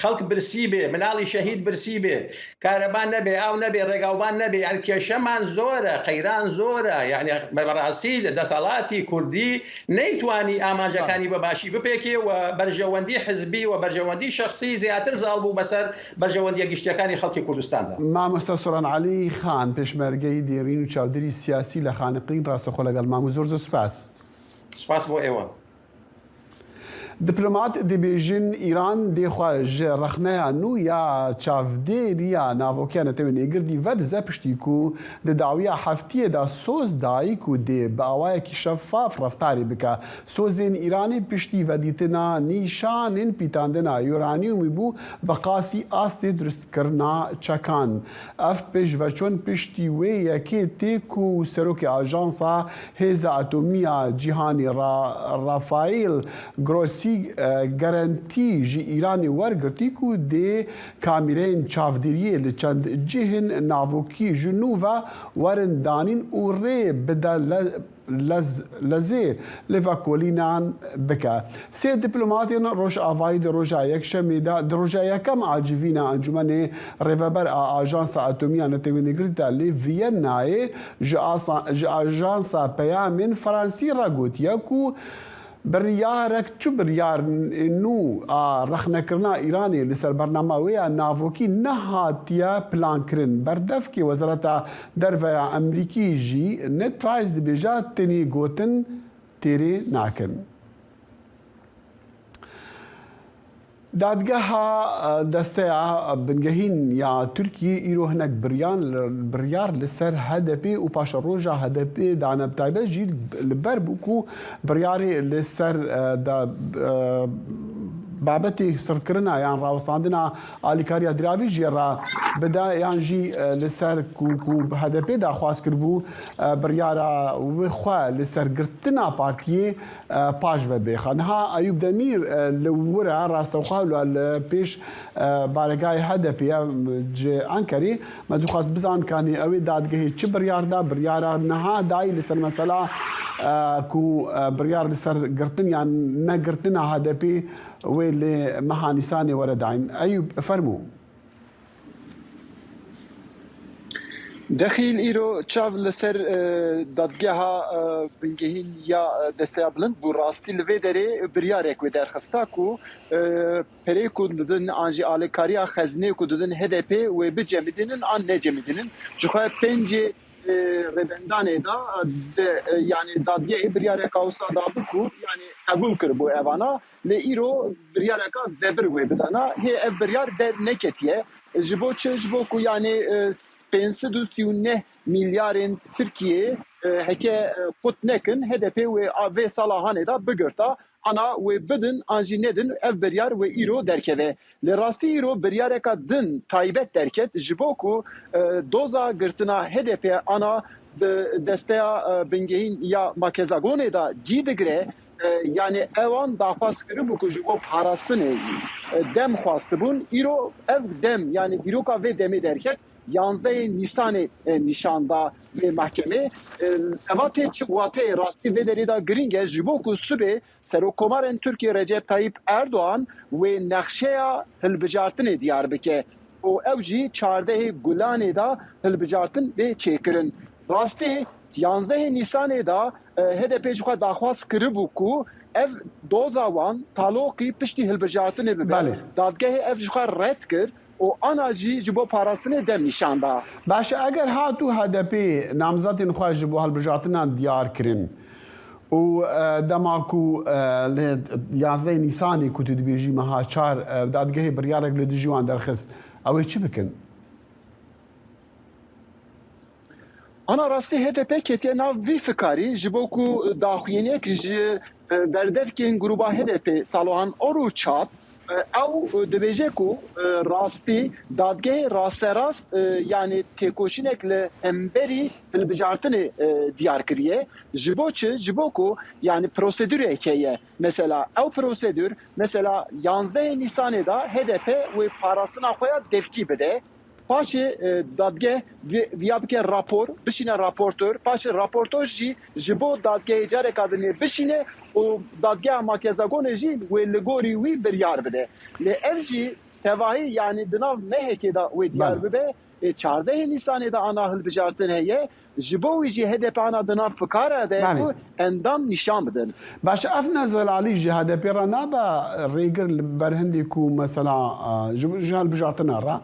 خەڵک برسی بێ، مناڵی شەهید برسی بێ، کارەبا نەبێ، ئاو نەبێ، ڕێگاوبان نەبێ، یانی کێشەمان زۆرە، قەیران زۆرە، یانی بەڕاستی دەسەڵاتی کوردی نەیتوانی ئامانجەکانی بە باشی بپێکێ و بەرژەوەندی حزبی و بەرژەوەندی شەخسی زیاتر زاڵ بوو بەسەر بەرژەوەندیە گشتیەکانی خەڵکی کوردستاندا. مامۆستا سۆران عەلی خان، پێشمەرگەی دێرین و چاودێری سیاسی لە خانەقین ڕاستەوخۆ لەگەڵمان بوو، زۆر زۆر سوپاس. سوپاس بۆ ئێوە. دیپلۆمات دبێژن ئیران دێ خوە ژ ڕەخنەیا نوو یا چاڤدێریا ناڤۆکیا نەتەوێن یەکگرتی ڤەدزە پشتی کو د داویا هەفتیێ دا سۆز دای کو دێ بە ئاوایەکی شەفاف ڕەفتارێ بکە سۆزێن ئیرانێ پشتی ڤەدیتنا نیشانێن پیتاندنا یۆرانیومی بوو بە قاسی ئاستێ دروستکرنا چەکان. ئەڤ پێشڤەچۆن پشتی وێ یەکێ تێ کو سەرۆکێ ئاژانسا هێزا ئەتۆمییا جیهانی ڕافایل گرۆسی گەرەنتی ژ ئیرانێ وەرگرتی کو دێ کامێرەیên چاڤدێریێ ل چەند جیهên navokî ji nû ve werin danîn û rê bide lezê li vekolînan bike. Sê diplomatên Rojavayî di roja Yekşemê de di roja yekem a civîna Encûmenê Rêveber a Ajansa Atomî ya Neteweyên Yekgirtî de li Viennayê ji ajansa peyamên Fransî re gotiye ku Biryarek çi biryar nû a rexnekirina Îranê li ser bernama wê ya navokî nehatiye plankirin. Berdevkê Wezareta Derve ya Emrîkî jî Ned Price dibêje tenê gotin têrê nakin. Dadgeha Desteya Bingehîn ya Tirkiyê îro hinek biryar li ser HDP'ê û paşeroja HDP'ê dane bi taybet jî li ber bû ku biryarê li ser babetê sirkirina yan rawestandina alîkariya diravî jê re bide yan jî li ser ku ku HDP'ê daxwaz kiribû biryara wê xwe li ser girtina partiyê Paş ve bêxe. Niha Eyûb Demîr li wir e, rastewxwe li pêş baregayê HDP'ê ye ji Enqerê. Me dixwest bizan kanê ew ê dadgehê çi biryar da, biryara niha dayî li ser mesela ku biryar li ser girtin yan negirtina HDP'ê wê li meha Nîsanê were dayîn. Eyûb fermo. Dexîl îro çav li ser dadgeha bingehîn ya Desteya Bilind bû. Rastî li vê derê biryarek wê derxista ku perê ku didin an jî alîkariya xezinê ku didin HDP'ê wê bicemidînin an necemidînin. Jixwe pêncê rêbendanê de yanî dadgehê biryareka wisa dabû ku yanî qebûl kiribû evana lê îro biryareka vebir wê bidana hê ev biryar derneketiye. Ji bo çi? Ji bo ku yanî 539 milyarên Tirkiyeyê heke qut nekin HDP wê vê sala hanê de bigirta Ana wê bidin an jî nedin ev biryar wê îro derkeve. Lê rastî îro biryareka din taybet derket ji bo ku doza girtina HDP'ê ana di desteya bingehîn ya makezagonê de cî digire yanî ewan daxwaz kiribû ku ji bo parastinê dem xwastibûn îro ev dem yanî dîroka vê demê derket. Yanzdehê Nîsanê nîşan da vê mehkemê. Eva tê çi wateyê rastî vê derê de girîng e ji bo ku sibê Serokkomarên Tirkiyê Recep Tayyîp Erdogan wê nexşeya hilbijartinê diyar bike û ew jî çardehê Gulanê de hilbijartin bê çêkirin. Rastî yanzdehê Nîsanê de HDP'ê ji xwe daxwaz kiribû ku ev doza wan taloqî piştî hilbijartinê bibe. Dadgehê ev ji xwe red kir. Û ana jî ji bo parastinê dem nîşan da. Baş e, eger hat û HDP'ê namzetên xwe ji bo hilbijartinan diyar kirin û dema ku li yazdeh Nîsanê ku tu dibêjî meha çar dadgehê biryarek li dijî wan derxist, ew ê çi bikin? Ana rastî hdp ketiye nav vî fikarî ji bo ku daxuyaniyek ji berdevkên grûba HDP'ê Salohan Oruç hat, ew dibêje ku rastî dadgehê rasterast yanî têkoşînek li hemberî hilbijartinê diyar kiriye. Ji bo çi? Ji bo ku yanî prosedurek heye. Mesela ew prosedur mesela yanzdehê Nîsanê de hdp wê parastina xwe ya devkî bide. Paşê dadgeh viya bike rapor, bişîne raportor, paşê raportor jî ji bo dadgehê careka dinê bişîne û dadgeha makezagonê jî wê li gorî wî biryar bide. Lê ev jî tevahî yanî di nav mehekê de wê diyar bibe. Ê çardehê Nîsanê de ana hilbijartin heye. Ji bo wî jî hdp ana di nav fikara de ye ku endam nîşan bidin. Baş e ev nezelalî ji HDP'ê re nabe rêgir li ber hindê ku mesela ji hilbijartinan re,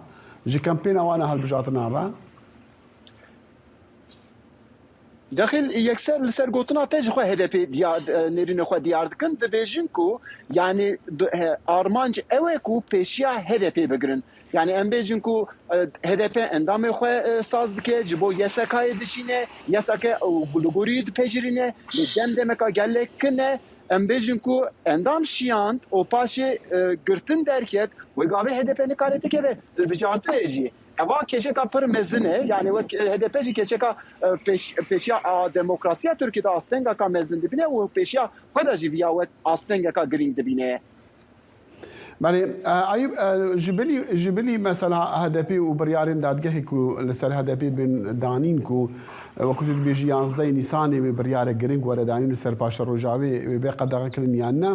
ji kempêna wan a hilbijartinan re? Dexîl yekser li ser gotina te ji xwe HDP'ê diyar nêrînê xwe diyar dikin dibêjin ku yanî armanc ew e ku pêşiya HDP'ê bigirin. Yanî em bêjin ku hdp endamê xwe saz dike, ji bo YSK'yê dişîne, YSK li gorî wî dipejirîne, lê dem demeka gelek kin e. Em bêjin ku endam şiyand û paşê girtin derket, wê gavê hdp nikare bikeve hilbijartinê jî. Eva kêşeka pir mezin e, yanî wek hdp jî kêşeka pêşiya demokrasiya Tirkiyê de astengeka mezin dibîne û pêşiya xwe de jî viya wek astengeka girîng dibîne. Belê Eyûb ji bilî ji bilî mesela HDP'ê û biryarên dadgehê ku li ser HDP'ê bên danîn ku wekû tu dibêjî yanzdehê Nîsanê wê biryarek giring were danîn li ser paşeroja wê wê bê qedexekirin yan ne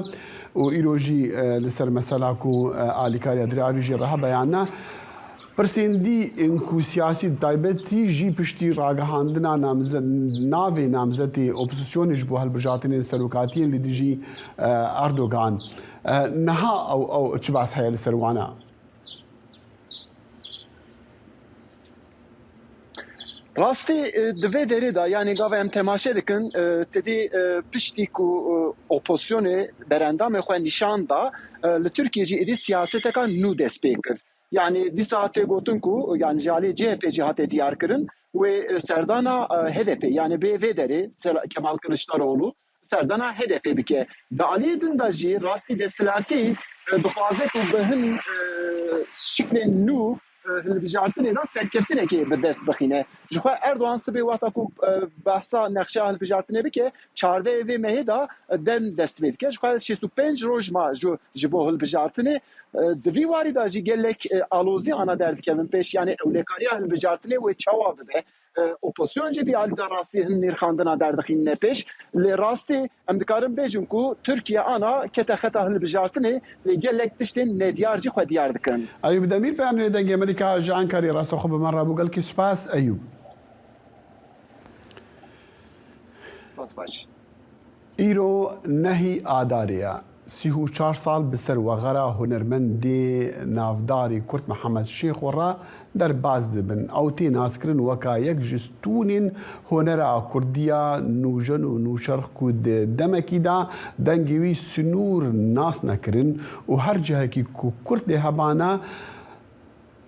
û îro jî li ser mesela ku alîkariya diravî jî re hebe yan ne. Pirsên dî ên ku siyasî bi taybetî jî piştî ragihandina navê namzetê opozisyonê ji bo hilbijartinên serokatiyên li dijî Erdogan niha ew ew çi behs heye li ser wan e? Rastî di vê derê de yanî gava em temaşe dikin tedî piştî ku opozisyonê berendamê xwe nîşan da li Tirkiyê jî êdî siyaseteka nû dest pê kir. Yanî dîsa tê gotin ku yanî ji aliyê CHP'ê jî hate diyarkirin wê serdana HDP'ê yanî bê vê derê Kemal Kiliçdaroglu serdana HDP'ê bike. Di aliyê din de jî rastî desthilatî dixwaze ku bi hin şiklên nû hilbijartinê de serkeftinekê bi dest bixîne. Ji xwe Erdogan sibê wexta ku behsa nexşeya hilbijartinê bike çardehê vê mehê de dem dest pê dike. Ji xwe 65 roj ma ji bo hilbijartinê. Di vî warî de jî gelek alozî ana derdikevin pêş yanî ewlekariya hilbijartinê wê çawa bibe. Opozisyon jî vî alî de rastî hin nîrxandina derdixînine pêş. Lê rastî em dikarin bêjin ku Tirkiye ana kete xeta hilbijartinê lê gelek tiştên nediyar jî xwe diyar dikin. Eyûb Demîr peyamnêrê Dengê Amerîka ji Enqereyê rasta xwe bi me re bû. Gelkî spas Eyûb. Spas baş. Îro nehî Adarê ye. 34 sal bi ser wexera hunermendê navdarê Kurd Mihemed Şêxo re derbas dibin. Ew tê naskirin weka yek ji stûnên hunera Kurdiya nûjen û nûçerx ku di demekî de dengê wî sinûr nas nekirin û her cihekî ku Kurd lê hebane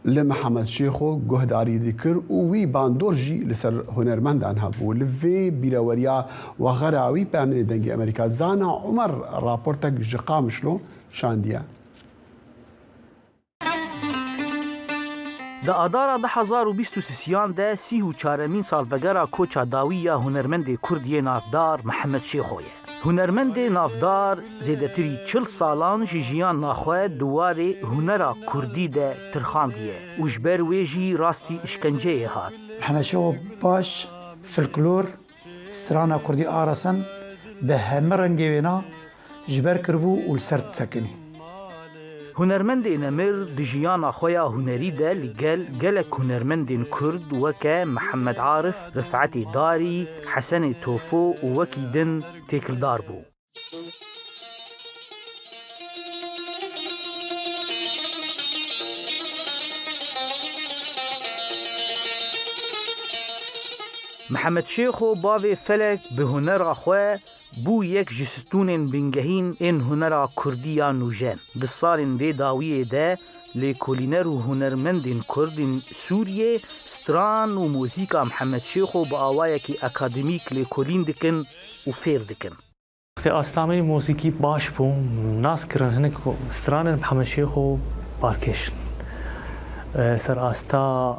Li Mihemed Şêxo guhdarî dikir û wî bandor jî li ser hunermendan hebû. Li vê bîreweriya wexera wî peyamnêrê Dengê Amerîka Zana Umer raportek ji Qamişlo şandiye. Di Adara 2023 de sîh û çaremîn salvegera koça dawî ya hunermendê Kurd yê navdar Mihemed Şêxo ye. Hunermendê navdar zêdetirî 40 salan ji jiyana xwe di warê hunera Kurdî de tirxandiye û ji ber wê jî rastî îşkenceyê hat. Mihemed Şêxo baş folklor, strana Kurdî a resen bi heme rengê wêna ji ber kiribû û li ser disekinî. Hunermendê nemir di jiyana xwe ya hunerî de li gel gelek hunermendên Kurd weke Mihemed Arif, Rifetê Darî, Hesenê Tofo û wekî din têkildar bû. Mihemed Şêxo bavê Felek bi hunera xwe bû yek ji stûnên bingehîn ên hunera Kurdî ya nûjen. Di salên vê dawiyê de lêkolîner û hunermendên Kurd ên Sûriyê stran û muzîka Mihemed Şêxo bi awayekî akademîk lêkolîn dikin û fêr dikin. Wextê asta me muzîkî baş bû, nas kirin hinek stranên Mihemed Şêxo balkêş in ser asta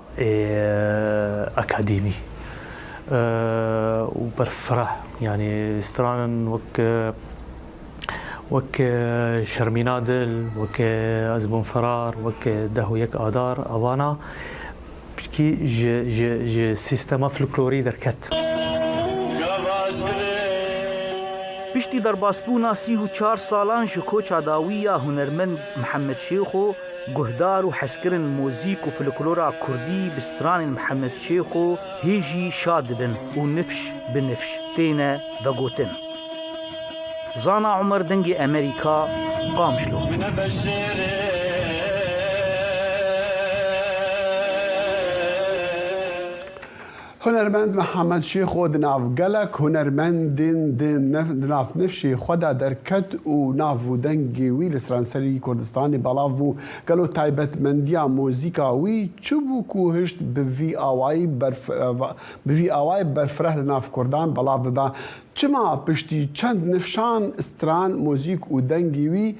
akademî û berfireh yanî stranin wek wek Şermîna Dil, wek Ez Bûm Ferar, wek Deh û Yek Adar evana Piştî ji ji ji sîstema folklorî derket. Piştî derbasbûna 34 salan ji koça dawî ya hunermend Mihemed Şêxo, guhdar û hezkirin muzîk û folklora Kurdî bi stranên Mihemed Şêxo hê jî şad dibin û nifş bi nifş têne vegotin. Zana Umer Dengê Amerîka, Qamişlo. Hunermend Mihemed Şêxo di nav gelek hunermendên di nav nifşê xwe de derket û nav û dengê wî li seranserî Kurdistanê belav bû. Gelo taybetmendiya muzîka wî çi bû ku hişt bi vî awayî bi vî awayî berfireh li nav Kurdan belav bibe? Çima piştî çend nifşan stran, muzîk û dengê wî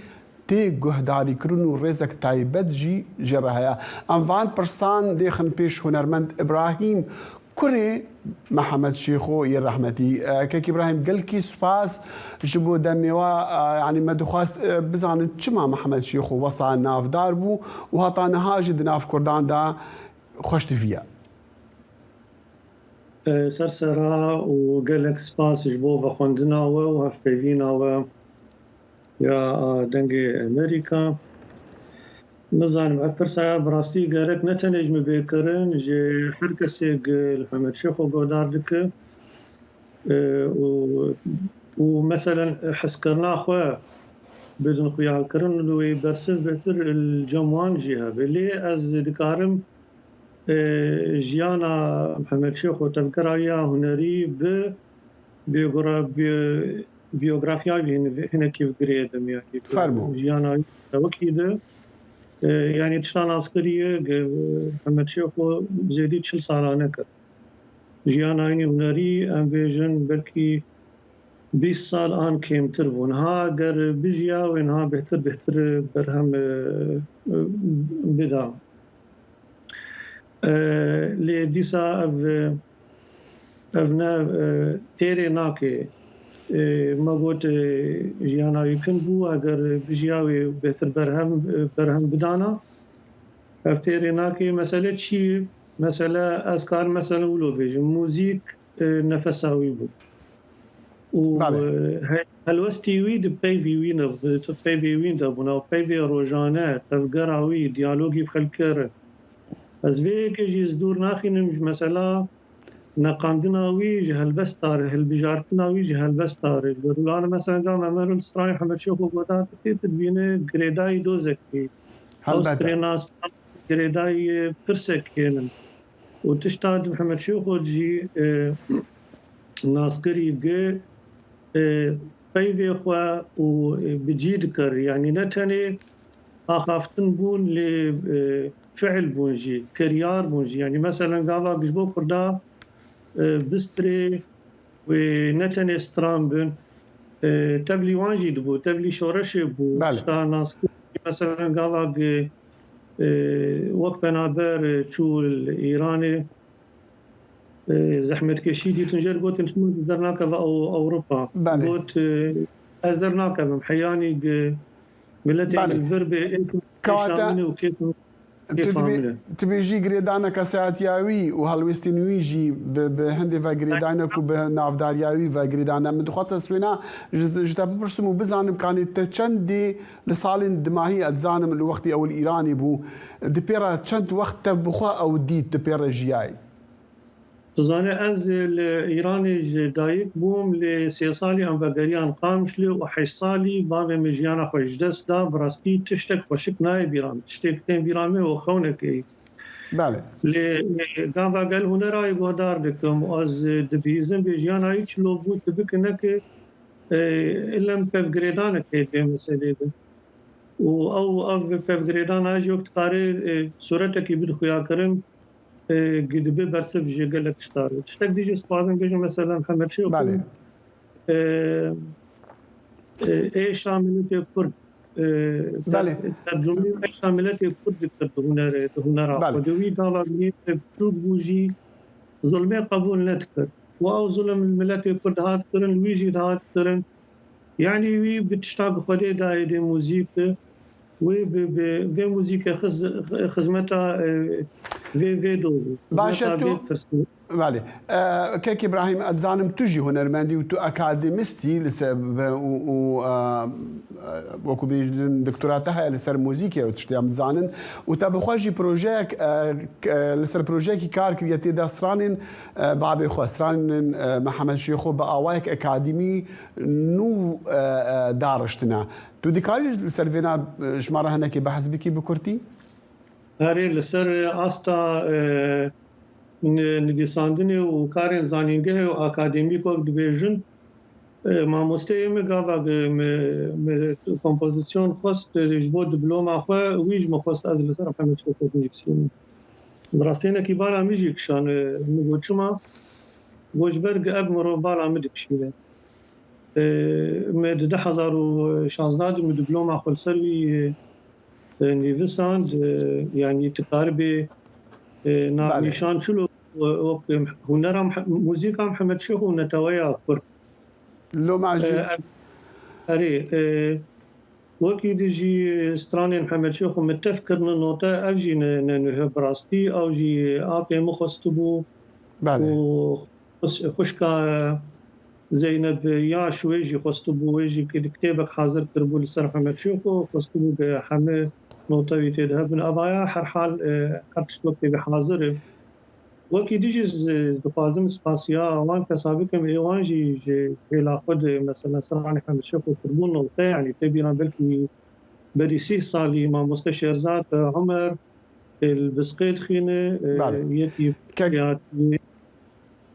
tê guhdarîkirin û rêzek taybet jî jê re heye? Em van pirsan dêxin pêş hunermend Îbrahîm kurê Mihemed Şêxo yê rehmetî. Kek Îbrahîm gelkî spas ji bo demê we yanî me dixwest bizanin çima Mihemed Şêxo wesa navdar bû û heta niha jî di nav Kurdan de xweş diviye. Ser sera û gelek spas ji bo vexwendina we û hevpeyvîna we ya Dengê Amerîka. Nizanim ev pirsa ya bi rastî gerek ne tenê ji min bê kirin ji her kesê li Mihemed Şêxo guhdar dike û û meselen hezkirina xwe bidin xuyakirin li wê bersiv bêtir li cem wan jî hebe. Lê ez dikarim. ژیانا محەمەد شێخۆ تەڤگەرا ya hunerî bi biyografya wî hinekî girêdim yanî jiyana wî wekî di yanî tişta naskirî Mihemed Şêxo zêdî 40 sala nekir. Jiyana wî hunerî em bêjin belkî 20 sal an kêmtir bû. Niha ger bijiya wê niha bêhtir bêhtir berhem bida. Lê dîsa ev ev ne têrê nake. Me got jiyana wî kin bû eger bijiya wê bêhtir berhem berhem bidana. Ev têrê nake. Mesele çi Mesele ez karim mesele wilo bêjim muzîk nefesa wî bû. Û helwestî wî di peyvî wî ne peyvê wî de bûn ew peyvê rojane tevgera wî diyalogî bi xelkê re. Ez vê yekê jî ji dûr naxînim ji mesela neqandina wî ji helbesta re hilbijartina wî ji helbesta re. Ji ber mesela gava me li stranê Hemed Şêxo gotar dike tu dibîne girêdayî dozekê. Ew strêna girêdayî pirsekê in. Û tişta di Mihemed Şêxo jî naskirî gi peyvê xwe û bi cî dikir. Yanî ne tenê axaftin bûn lê fiil bûn jî, kiryar bûn jî. Yanî meselen gava ji bo Kurda bistrê wê ne tenê stran bin tevlî wan jî dibû, tevlî şoreşê bû. Tişta naskirî meselen gava wek penaber çû li Îranê zehmetkêşî dîtin jê re gotin çima tu dernakeve Ewropa. Got ez dernakevim heyanî miletê li vir bê êşa min û kêfa Tu bêjî girêdana kesayetiya wî û helwêstên wî jî bi hindê ve girêdayne ku bi navdariya wî ve girêdane. Min dixwest ez wêna ji te bipirsim û bizanim kanê te çendê li salên dimahî ez dizanim li wextê ew li Îranê bû di pê re çend wext te bi xwe ew dît di pê re jiyayî? Tu zanî ez li Îranê ji dayik bûm lê sê salî em vegeriyan Qamişlê û heşt salî bavê min jiyana xwe ji dest da bi rastî tiştek xweşik nayê bîra min tiştê ku tên bîra min û xewnekê yî. Belê. Lê gava gel hunerayê guhdar dikim û ez dibihîzim bê jiyana wî çilo bû tu bike neke ilem pevgirêdanek heye vê meselê de û ew ev pevgirêdana jî wek dikare suretekî bide xuyakirin dibe bersiv ji gelek tiştan re. Tiştek dî jî ez dixwazim bêjim mesela Mihemed Şêxo êşa miletê Kurd tercumê êşa miletê Kurd dikir di hunerê di hunera xwe de wî gava wî biçûk bû jî zulmê qebûl nedikir û ew zulm li miletê Kurd dihat kirin li wî jî dihat kirin yanî wî bi tişta ku Xwedê dayê dê muzîk Wê bi bi vê muzîkê xiz xizmeta vê vê dozê. Baş e tu Belê. Kek İbrahim ez dizanim tu jî hunermendî û tu akademistî li ser û û wekû bêjin doktora te heye li ser muzîkê ew tiştê em dizanin û te bi xwe jî projeyek li ser projeyekî kar kiriye tê de stranên babê xwe stranên Mihemed Şêxo bi awayek akademî nû dariştine. Tu dikarî li ser vêna ji me re hinekê behs bikî bi kurtî? Erê li ser asta nivîsandinê û karên zanîngehê û akademîk wek dibêjin mamosteyê min gava min kompozîsyon xwest ji bo diploma xwe wî ji min xwest ez li ser Mihemed Şêxo binivîsînim. Bi rastî hinekî bala min jî kişand. Min got çima? Got ji ber ev mirov bala min dikişîne. Me di 2016 de min diploma xwe li ser wî nivîsand yanî tu karibê navnîşan çilo wek hunera muzîka Mihemed Şêx û neteweya Kurd. Loma jî Erê wekî di jî stranên Mihemed Şêx û min tev kirine note ev jî ne nuh bi rastî ew jî apê min xwestibû û Xwişka Zeyneb Yaş wê jî xwestibû wê jî kitêbek hazir kiribû li ser Mihemed Şêxo xwestibû ke hemû nota wî tê de hebin. Evaya herhal her tişt wek tê hazir e. Wekî dî jî dixwazim spasiya wan kesa bikim ê wan jî ji hêla xwe de mesela Siranê Mihemed Şêxo kiribûn note yanî tê bîran belkî berî sîh salî mamoste Şêrzad Umer. Li Bisqê dixwîne yekî hatiyê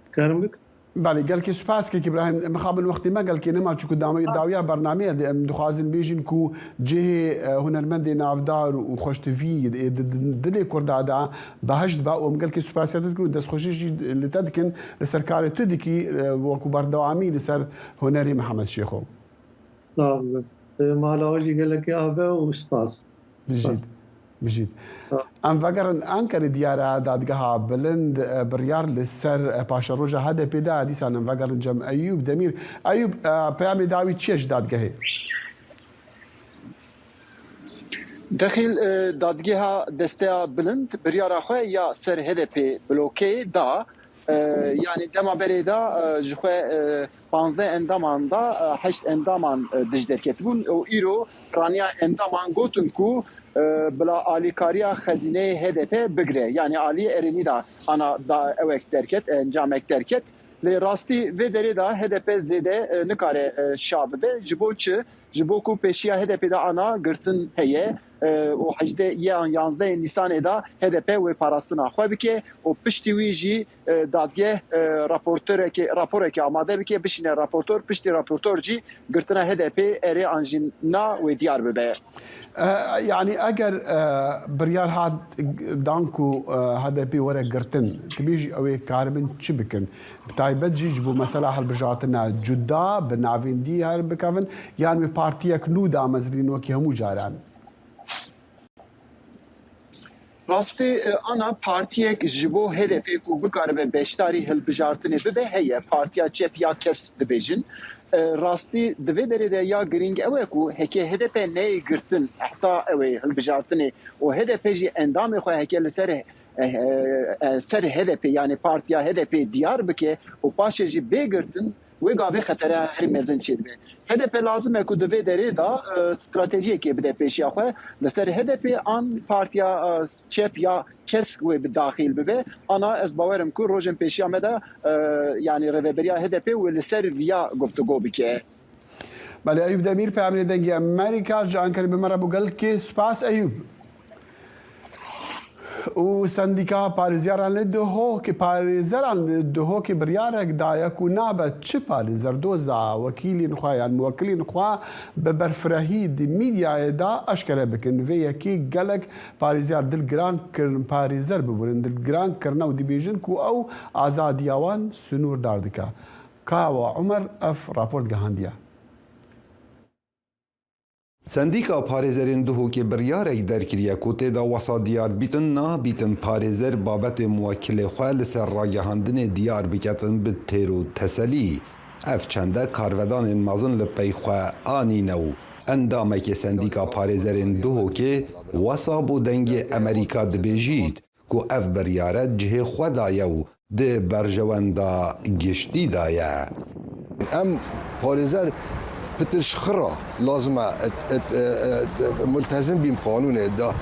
dikarim bikim. Belê gelkê spas kek İbrahim. Mixabin wextê me gelkê nema çunku dawiya bernameyê de em dixwazin bêjin ku cihê hunermendê navdar û xweştivî di dilê Kurda de behişt be û em gelkê spasiya te dikin û destxweşî jî li te dikin li ser karê tu dikî wekû berdewamî li ser hunerê Mihemed Şêxo. Sax be. Mala we jî gelekî ave û spas. Bijît. Bijît. Em vegerin Enqerê diyar e Dadgeha Bilind biryar li ser paşeroja HDP'ê da. Dîsan em vegerin cem Eyûb Demîr. Eyûb peyamê dawî çi ye ji dadgehê? Dexîl Dadgeha Desteya Bilind biryara xwe ya ser HDP'ê blokeyê da. Yanî dema berê de ji xwe 15 endaman de heşt endaman dij derketibûn û îro piraniya endaman gotin ku bila alîkariya xezîneyê HDP bigire. Yanî aliyê erênî de ana da ewek derket, encamek derket. Lê rastî vê derê de HDP zêde nikare şa bibe. Ji bo çi? Ji bo ku pêşiya HDP'ê de ana girtin heye û 18 yan 11 Nîsanê de HDP wê parastina xwe bike û piştî wî jî dadgeh raportorekê raporekê amade bike bişîne raportor piştî raportor jî girtina HDP'ê erê an jî na wê diyar bibe. Yanî eger biryar hat dan ku HDP were girtin, tu bêjî ew ê karibin çi bikin? Bi taybet jî ji bo mesela hilbijartina cuda bi navîndî her bikevin yan wê partiyek nû damezrînin wekî hemû caran? Rastî ana partiyek ji bo HDP'ê ku bikaribe beşdarî hilbijartinê bibe heye, Partiya Çep ya Kesk dibêjin. Rastî di vê derê de ya girîng ew e ku heke HDP neyê girtin heta ew ê hilbijartinê û HDP jî endamê xwe heke li ser ser HDP'ê yanî partiya HDP'ê diyar bike û paşê jî bê girtin wê gavê xetereya herî mezin çêdibe. HDP lazim e ku di vê derê de stratejiyekê bide pêşiya xwe li ser HDP an partiya çep ya kesk wê bi daxîl bibe. Ana ez bawer im ku rojên pêşiya me de yanî rêveberiya HDP wê li ser viya guftugo bike. Belê Eyûb Demîr peyamê Dengê Amerîka ji Ankarê bi me re bû gelkê spas Eyûb. Û Sendîka Parêzyaran li Duhokê Parêzeran li Duhokê biryarek daye ku nabe çi parêzer doza wekîlên xwe yan muwekilên xwe bi berfirehî di mîdyayê de eşkere bikin. Vê yekê gelek parêzyar dilgiran kirin parêzer bibûrin dilgiran kirine û dibêjin ku ew azadiya wan sinûrdar dike. Kawa Umer ev raport gihandiye. Sendîka Parêzerên Duhokê biryarek derkiriye ku tê de wesa diyar bîtin nabîtin parêzer babetê muwekilê xwe li ser ragihandinê diyar biketin bi têr û teselî. Ev çende karvedanên mezin li pey xwe anîne û endamekê Sendîka Parêzerên Duhokê wesa bo Dengê Amerîka dibêjît ku ev biryare cihê xwe daye û di berjewenda giştî de ye. Em parêzer pitir ji xwe re lazim e multezim bîn bi qanûnê da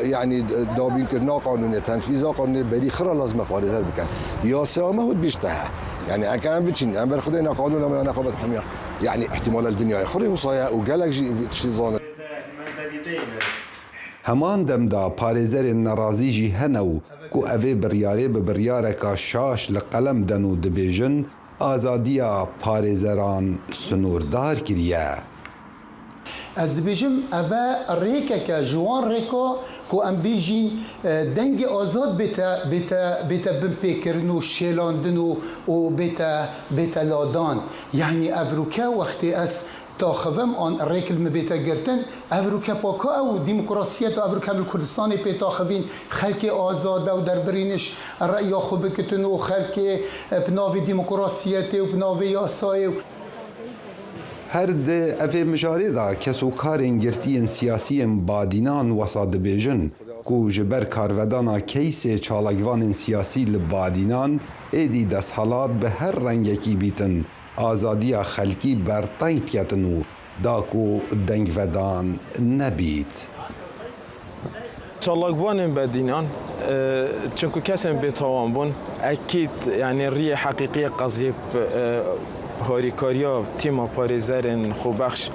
yanî dabînkirina qanûnê, tenfîza qanûnê berî xwe re lazim e parêzer bikin. Yaseya me hût bîşte he. Yanî eke em biçin em ber xwedê ne qanûna me ya neqabet hemiya yanî îhtîmala li dinyayê xwe rê wisa ye û gelek jî tiştî dizanin. Heman dem de parêzerên nerazî jî hene û ku evê biryarê bi biryareka şaş li qelem den û dibêjin azadiya parêzeran sinordar kiriye. Ez dibêjim eve rêkeke ji wan rêka ku em bêjîn dengê azad bête bête bête binpêkirin û şêlandin û û bête bête ladan. Yanî ev rûke wextê ez Taxivim an rêk li min bête girtin, ev rûke paka ew demokrasiyeta ev rûke em li Kurdistanê pê taxivîn, xelkê azade û derbirîniş reya xwe bikitin û xelkê bi navê demokrasiyetê û bi navê yasayê û. Her di evê mijarê de kes û karên girtiyên siyasî yên Badînan wesa dibêjin ku ji ber karvedana keysê çalakvanên siyasî li Badînan êdî desthelat bi her rengekî bîtin Azadiya xelkî berteng ketin û da ku dengvedan nebît. Çalakvanên bedînan çunku kesên bêtawan bûn, ekîd yanî riyê heqîqî yê qeziyê bi harîkariya tîma parêzerên xwebexş.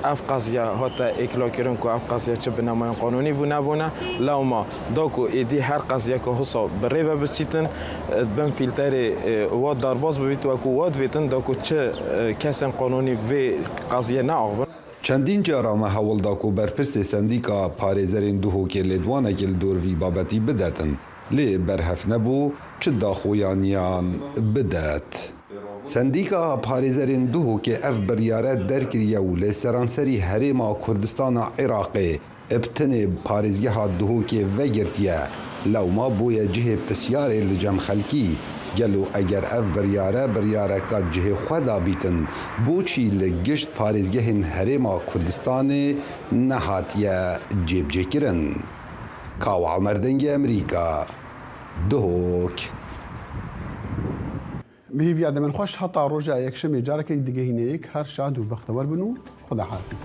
Ev qeziye hate îklakirin ku ev qeziye çi binemayên qanûnî bû nebûne. Lewma da ku êdî her qeziyeke wisa bi rê ve biçîtin, di bin fîlterê wa derbas bibît wekû wa divêtin da ku çi kesên qanûnî bi vê qeziyê neaxivin. Çendîn cara me hewl da ku berpirsê Sendîka Parêzerên Duhokê lêdwanekê li dor vî babetî bidetin. Lê berhev nebû çi daxuyaniyan bidet. Sendîka Parêzerên Duhokê ev biryare derkiriye û li seranserî Herêma Kurdistana Iraqê bi tenê parêzgeha Duhokê vegirtiye. Lewma bûye cihê pisyarê li cem xelkî. Gelo eger ev biryare biryareka cihê xwe da bîtin, boçî li gişt parêzgehên Herêma Kurdistanê nehatiye cêbicêkirin? Kawa Omer Dengê Amerîka, Duhok. Bi hêviya demen xweş heta roja yekşemê careke digehîne yek her şad û bextewer bin û Xuda hafiz.